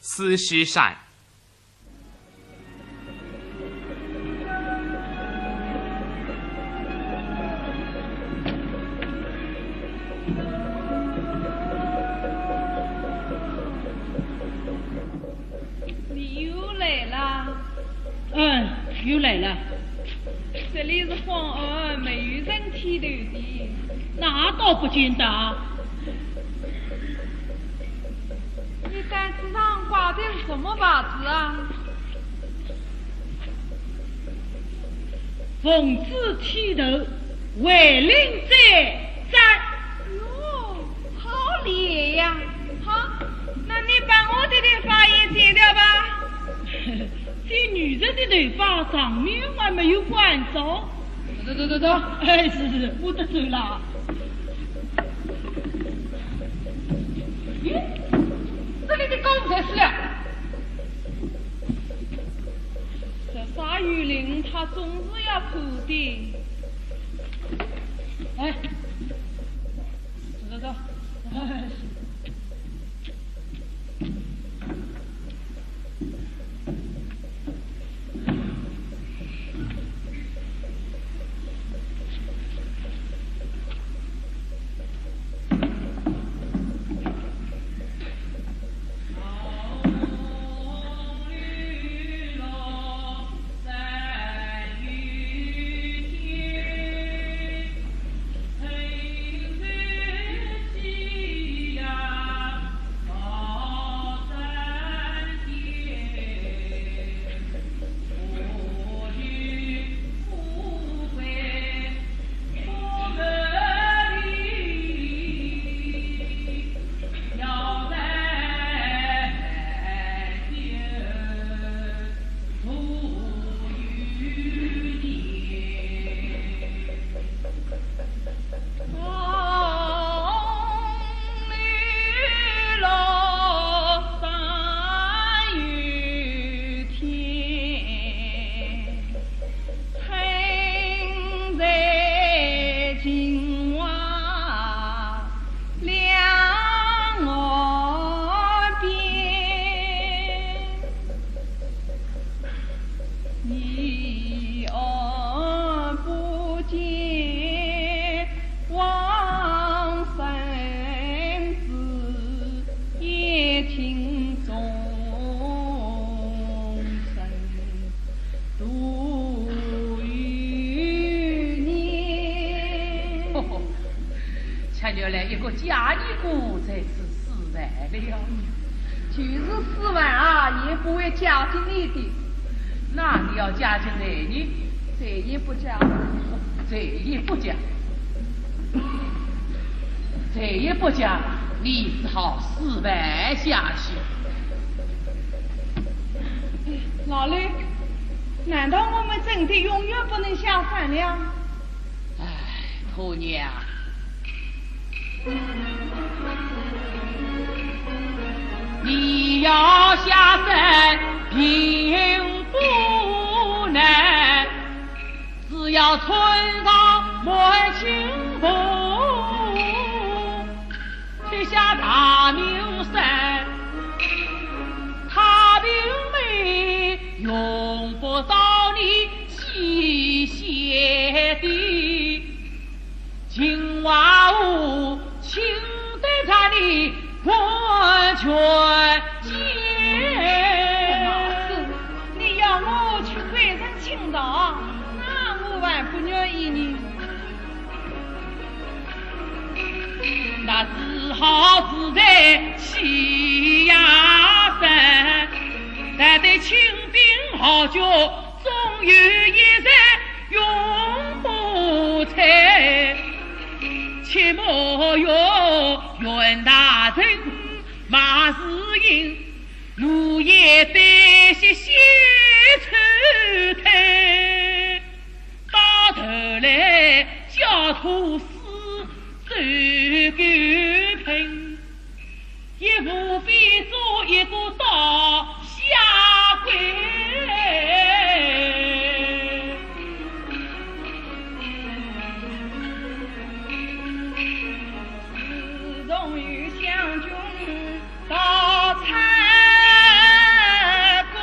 四十三。 你又来了。嗯，又来了。这里是荒庵，没有人剃头的。那倒不见得。你担子上挂的是什么牌子啊？奉旨剃头，违令者斩。哟， 好厉害呀！好，那你把我的头发也剪掉吧。这女人的头发上面还没有管着。走走走走走。哎，是是，我得走了。咦，这里的狗才是了。这沙鱼林，他总是要跑的。哎，走走走。 哦，原来一个假尼姑在此示范了。就是示范啊，也不会假借你的。那你要假借谁呢？谁也不假。谁也不假。 谁也不假，你只好示范下去。老六，难道我们真的永远不能下山了？唉，婆娘，你要下山并不难，只要穿上满清风刘三，他并没用不着你去谢的。秦王我请得着你完全见。是，你要我去跪着请道，那我还不愿意呢。 那只好住在栖霞山，待得清兵豪杰，总有一日永不退。且莫怨袁大人马士英，奴也得些些撤退。 到头来，焦土司走狗烹，也无非做一个刀下鬼。自从有湘军 到蔡公，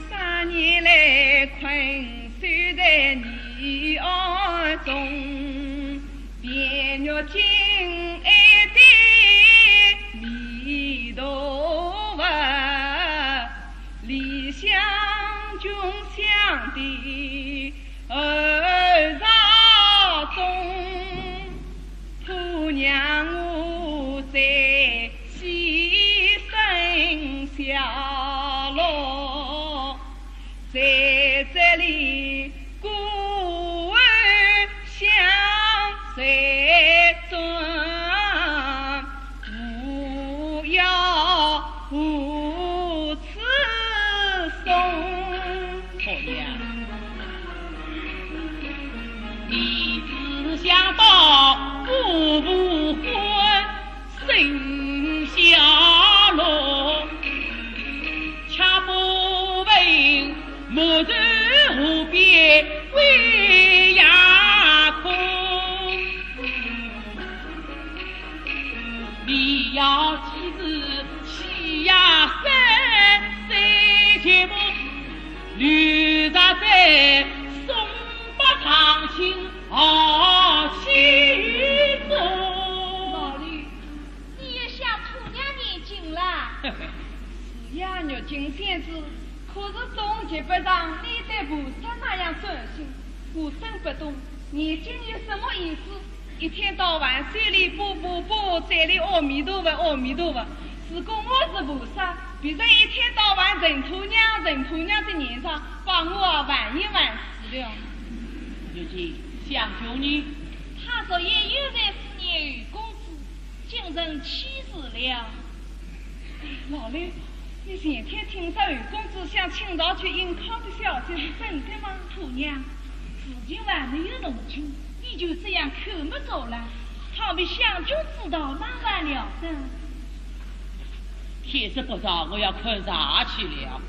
三年来困守在泥庵中，便欲敬爱的弥陀佛，离湘军相的 二朝中，怕让我再牺牲下落，在这里孤儿相随尊，勿要无 此送。好呀，你只想到姑父欢生下落，却不问莫愁河边归夜空。 你要记住栖霞山水泉，留着在松柏长青好气中。老李，你也像土娘念经啦？是呀，玉京仙子，可是总及不上你对菩萨那样专心。我真不懂，念经有什么意思？ 一天到晚嘴里啵啵啵，嘴里阿弥陀佛，阿弥陀佛。如果我是菩萨，别人一天到晚陈土娘，陈土娘的念上，把我啊烦也烦死了。如今湘君呢？她昨夜又在思念侯公子，今晨去世了。 老李，你前天听说侯公子向清朝去应考的消息是真的吗？土娘，事情还没有弄清，你就这样口没遮拦，倘被湘君知道，那还了得？天色不早，我要看茶去了。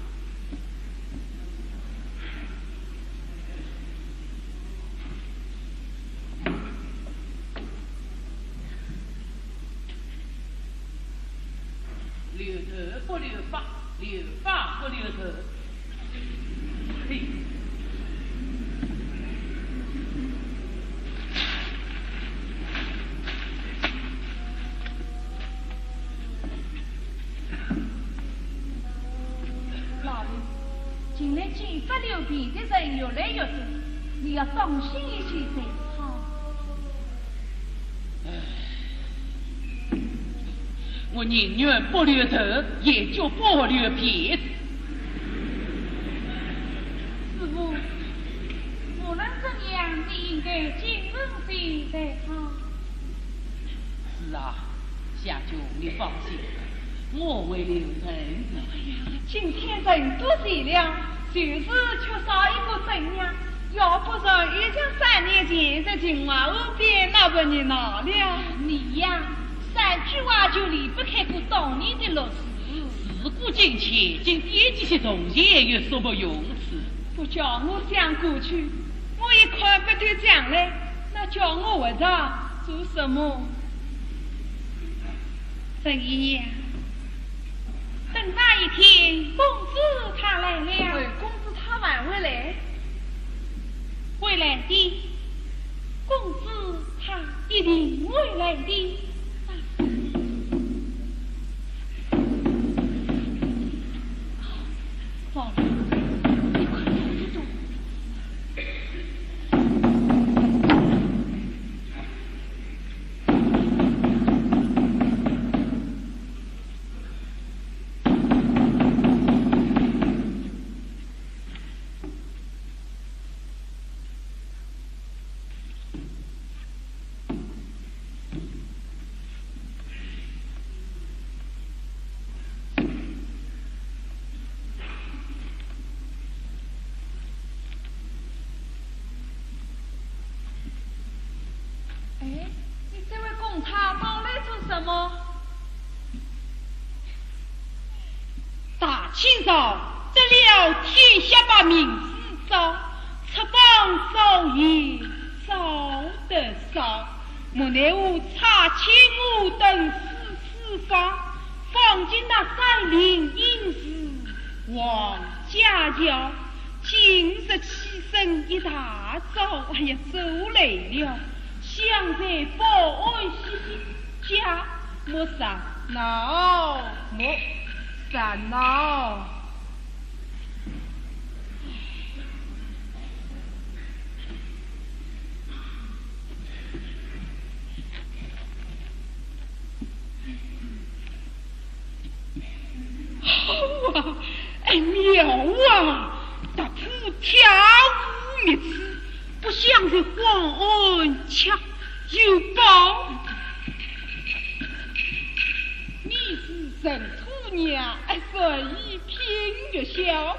留头不留发，留发不留头。嘿。老爷，近来金发流鼻的人越来越多，你要当心一些才好。 我宁愿不留头，也绝不留鼻子。师父，无论怎样，你应该谨慎些才好。是啊，香君，你放心，我会留神的。今天人都齐了， 就是缺少一个正娘，要不然也像三年前在秦淮河边那么热闹了。你呀，三句话就离不开个当年的乐事。事过境迁，今惦记些从前有什么用处？不叫我想过去，我也看不透将来，那叫我活着做什么？陈姨娘，等哪一天公子他来了？哎，公子他还会来？会来的，公子他一定会来的。宝玉，你快走一走。 哎，你这位公差跑来做什么？大清早，得了天下把名字招，出榜招贤招得少，莫奈何差遣我等四四方，访寻那山林隐士王家轿。 今日起身一大早，哎呀，走累了，想在宝庵歇歇脚，莫烦恼，莫烦恼。 好啊，哎，妙啊！踏破铁鞋无觅处，不想在荒庵却有宝。你是陈土娘，哎，谁与品玉箫？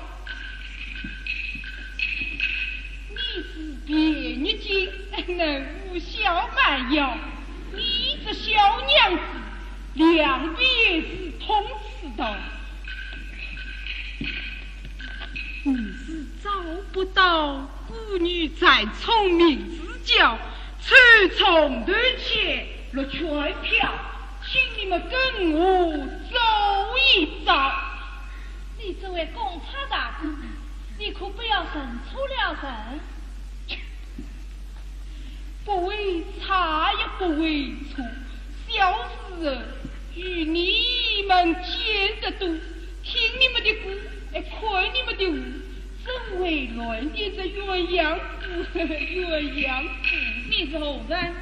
你是卞玉京，哎，能舞小蛮腰？你这小娘子， 两边是通吃的。你是找不到，孤女才聪明之交，抽中头签落全票，请你们跟我走一遭。你这位公差大哥，你可不要认错了人。 不会差也不会错，小时候与你们见得多，听你们的歌，哎，看你们的舞，怎会乱点这鸳鸯谱？鸳鸯谱。你是何人？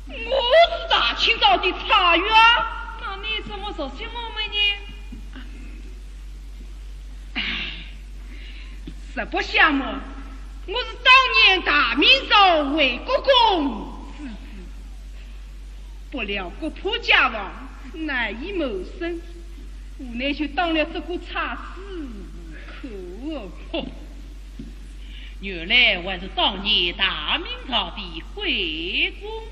我是大清早的差役啊。那你怎么熟悉我们呢？ 唉，实不相瞒，我是当年大明朝魏国公之子，不料国破家亡，难以谋生，无奈就当了这个差事。可恶！哼，原来还是当年大明朝的贵公子。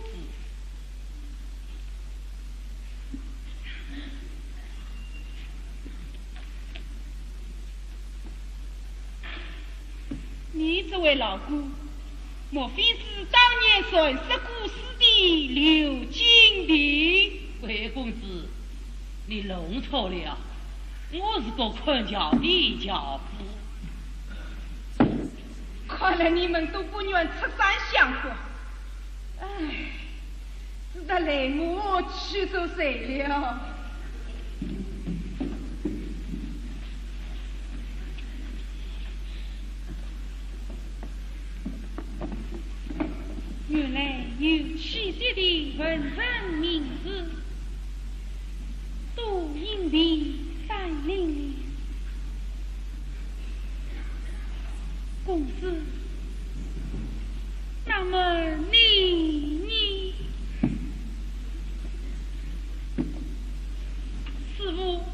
你这位老哥，莫非是当年传说故事的刘金平？魏公子，你弄错了，我是个看轿的轿夫。 看来你们都不愿出山相会。唉，只得来我去做贼了。原来有气息的文人名士， 都隐蔽山林里。公子，那么你，你？师父，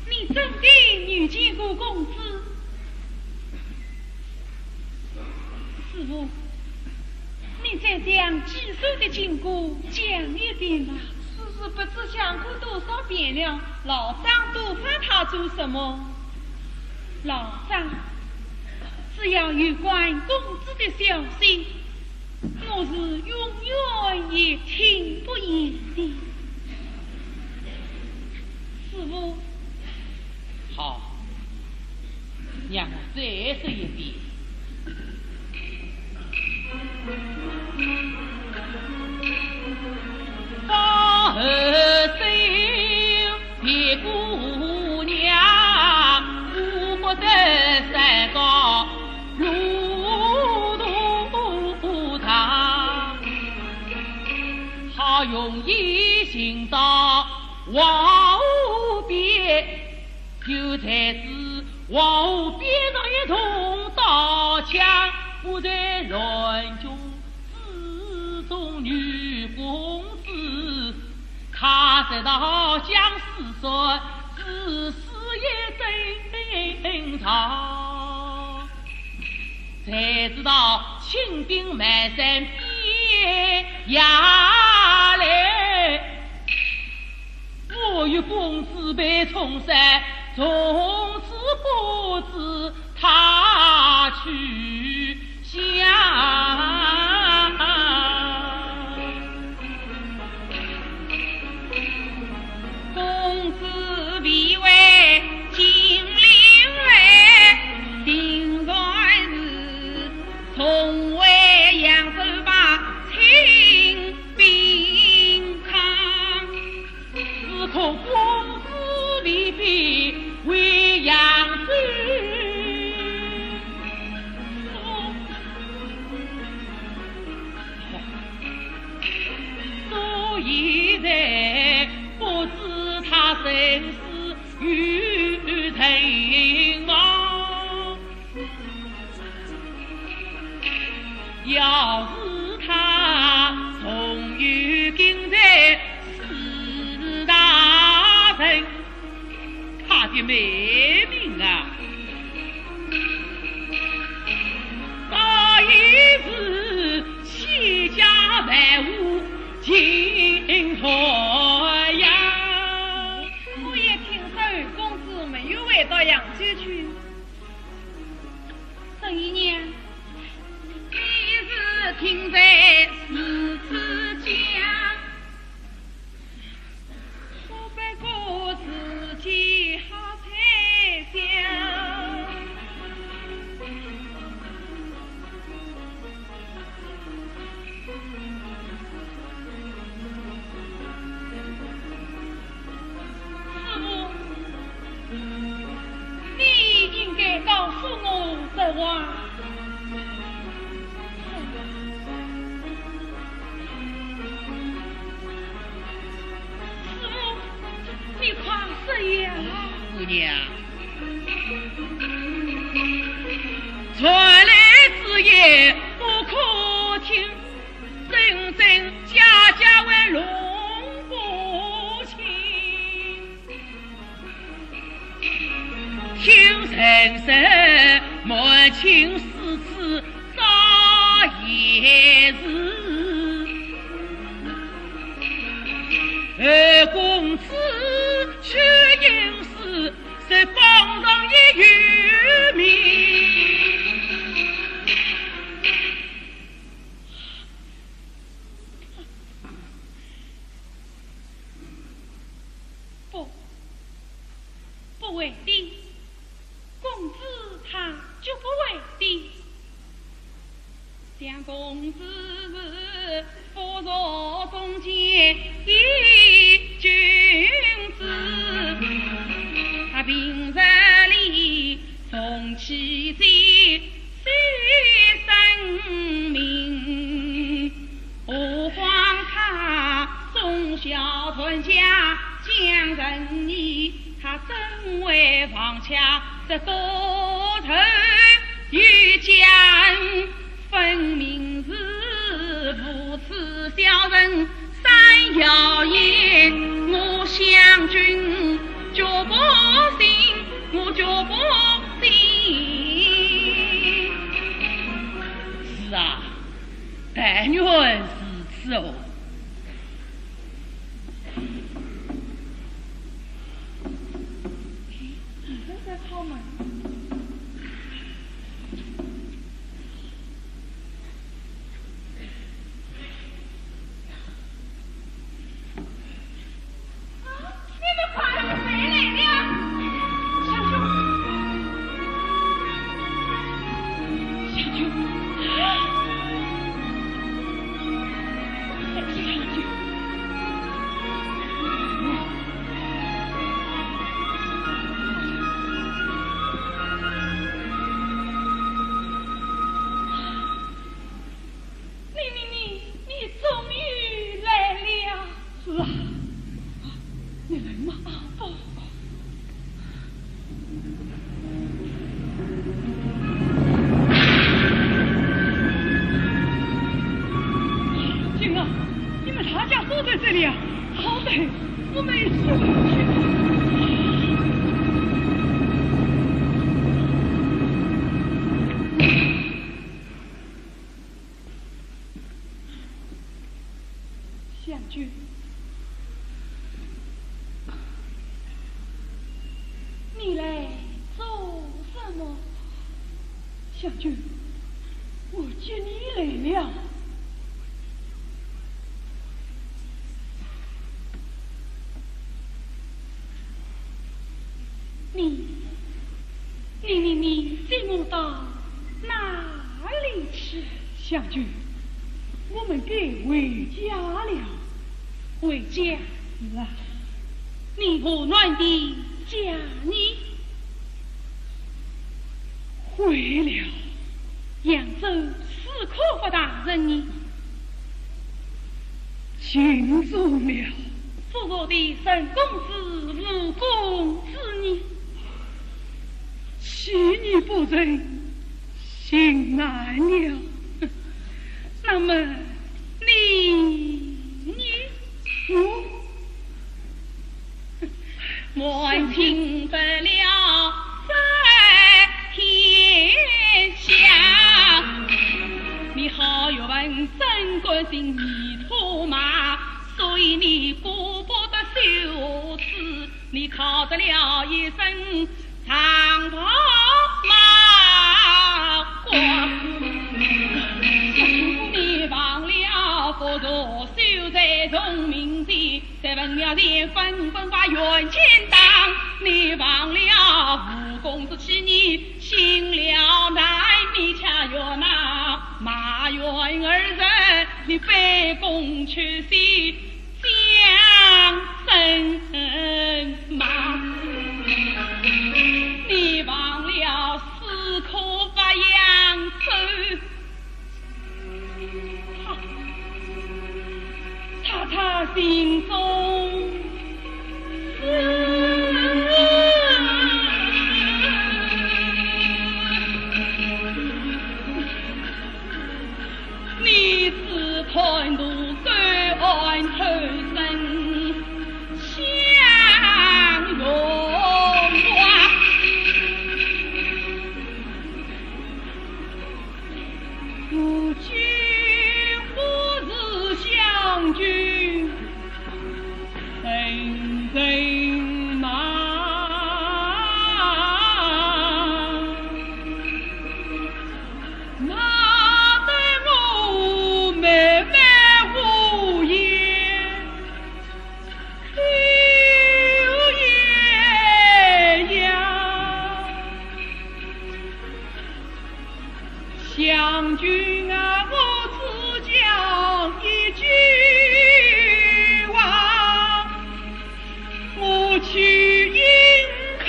你真的遇见过公子？ 师父，你再将寄书的经过讲一遍吧。此事不知讲过多少遍了，老张多烦他做什么？老张，只要有关公子的消息，我是永远也听不厌的。容易寻到黄河边，就在此黄河边上一通刀枪，我在乱军之中女公子，她直到相思说，至死也登朝。 谁知道清兵满山遍野来，我与公子被冲散，从此不知他去向。 公子被围金陵外，定然是重回扬州把清兵抗。只恐公子被逼回扬州。 所以在不知他生死与存亡。要是他重遇今日四大人， 他的美名啊，早已是千家万户尽传呀。我也听说公子没有回到扬州去。沈姨娘，你是听得如此讲？ 我不过自己好猜想。师父，你应该告诉我实话。 师父，你快说呀！姑娘，传来之言不可听，真真假假为弄不清。 听人说，满清四子赵严氏，而公子去应试，是榜上也有名。 不，不会的，公子他绝不会的。想公子是佛祖中间的君子，他平日里重其己， 惜生命。何况他忠孝传家降仁义，他怎会忘却这多仇一家？分明是无耻小人 三要言，我想君绝不信，我绝不信。是啊，但愿如此哦。你正在敲门。 啊，你们快，谁来了？香君，香君，哎，家住在这里啊？好的，我们一起回去。香君，你来做什么？香君，我接你来了。 你，你，你，你接我到哪里去？香君，我们该回家了。回家？是啊。你和暖的家呢？ 毁了。扬州史可法大人呢？尽忠了。复社的陈公子、吴公子呢？弃义不成，心难了。那么你呢？我？ 我请得了在天下。你好学问，怎敢信你出马？所以你顾不得羞耻，你逃得了一身长袍马褂。你忘了佛陀修在崇明寺， 在文庙前分分把圆圈当，你忘了吴公子欺你，信了难，你恰怨那马援二人，你卑躬屈膝将身骂。你忘了史可法扬州， 他，他，他心中思。你只贪图狗安偷生享荣华。 如今我是香君人人骂，骂得我眉眉无眼，柳叶呀。 香君啊，我只讲一句话，我去应考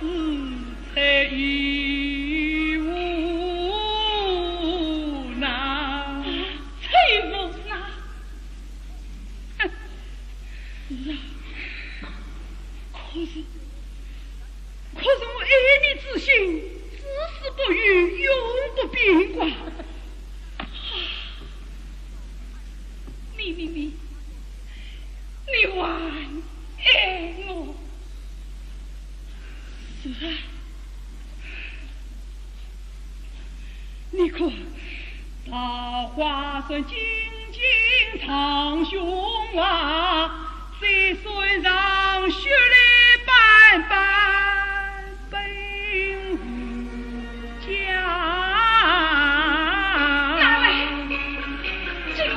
是出于无奈。出于无奈？哼，是啊，可是 可是我爱你之心，至死不渝，永不变卦。啊，你，你，你，你还爱我？是啊。 你看，桃花潭金金长胸华，在山上雪里斑斑本无价。拿来，给我。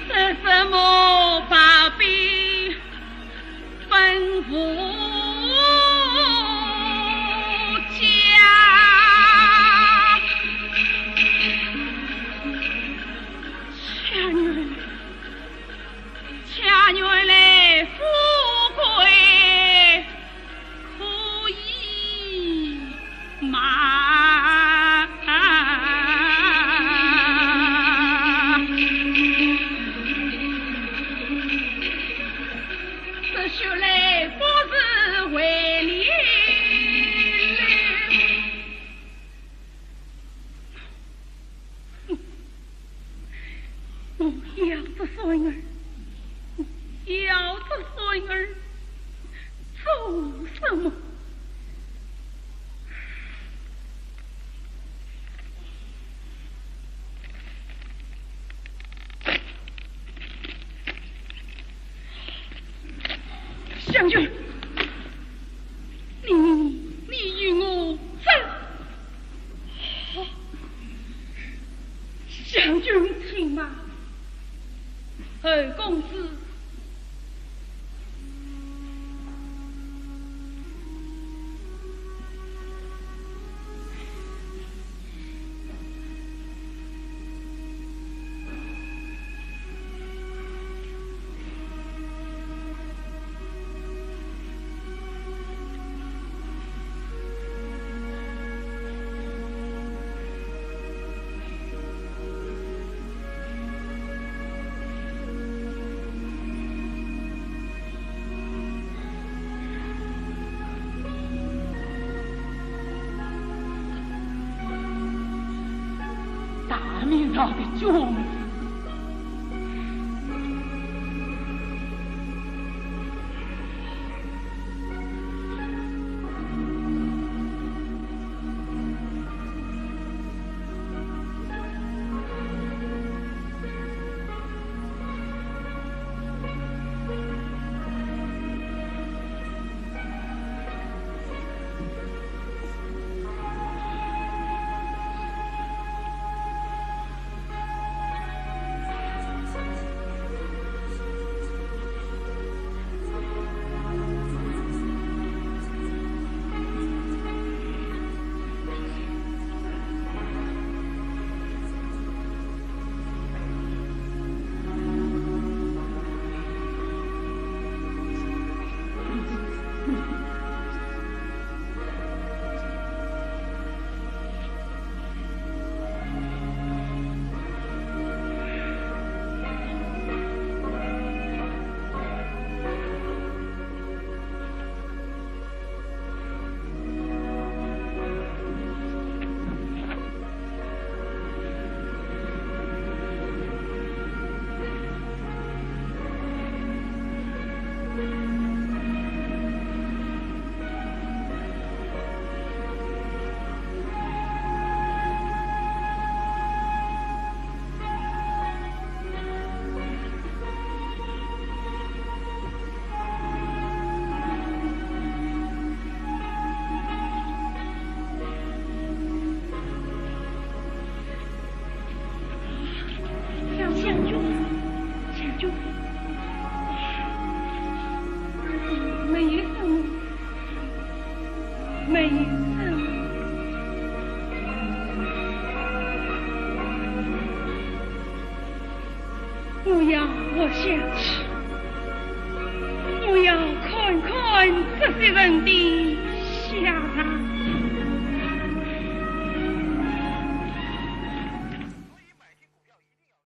这什么宝贝？要这孙儿，要这孙儿做什么？香君，你，你与我走。香君，请慢。侯公子。 大明朝的君子。 香君，香君，没有什么，没有什么。我要活下去，我要看看这些人的下场。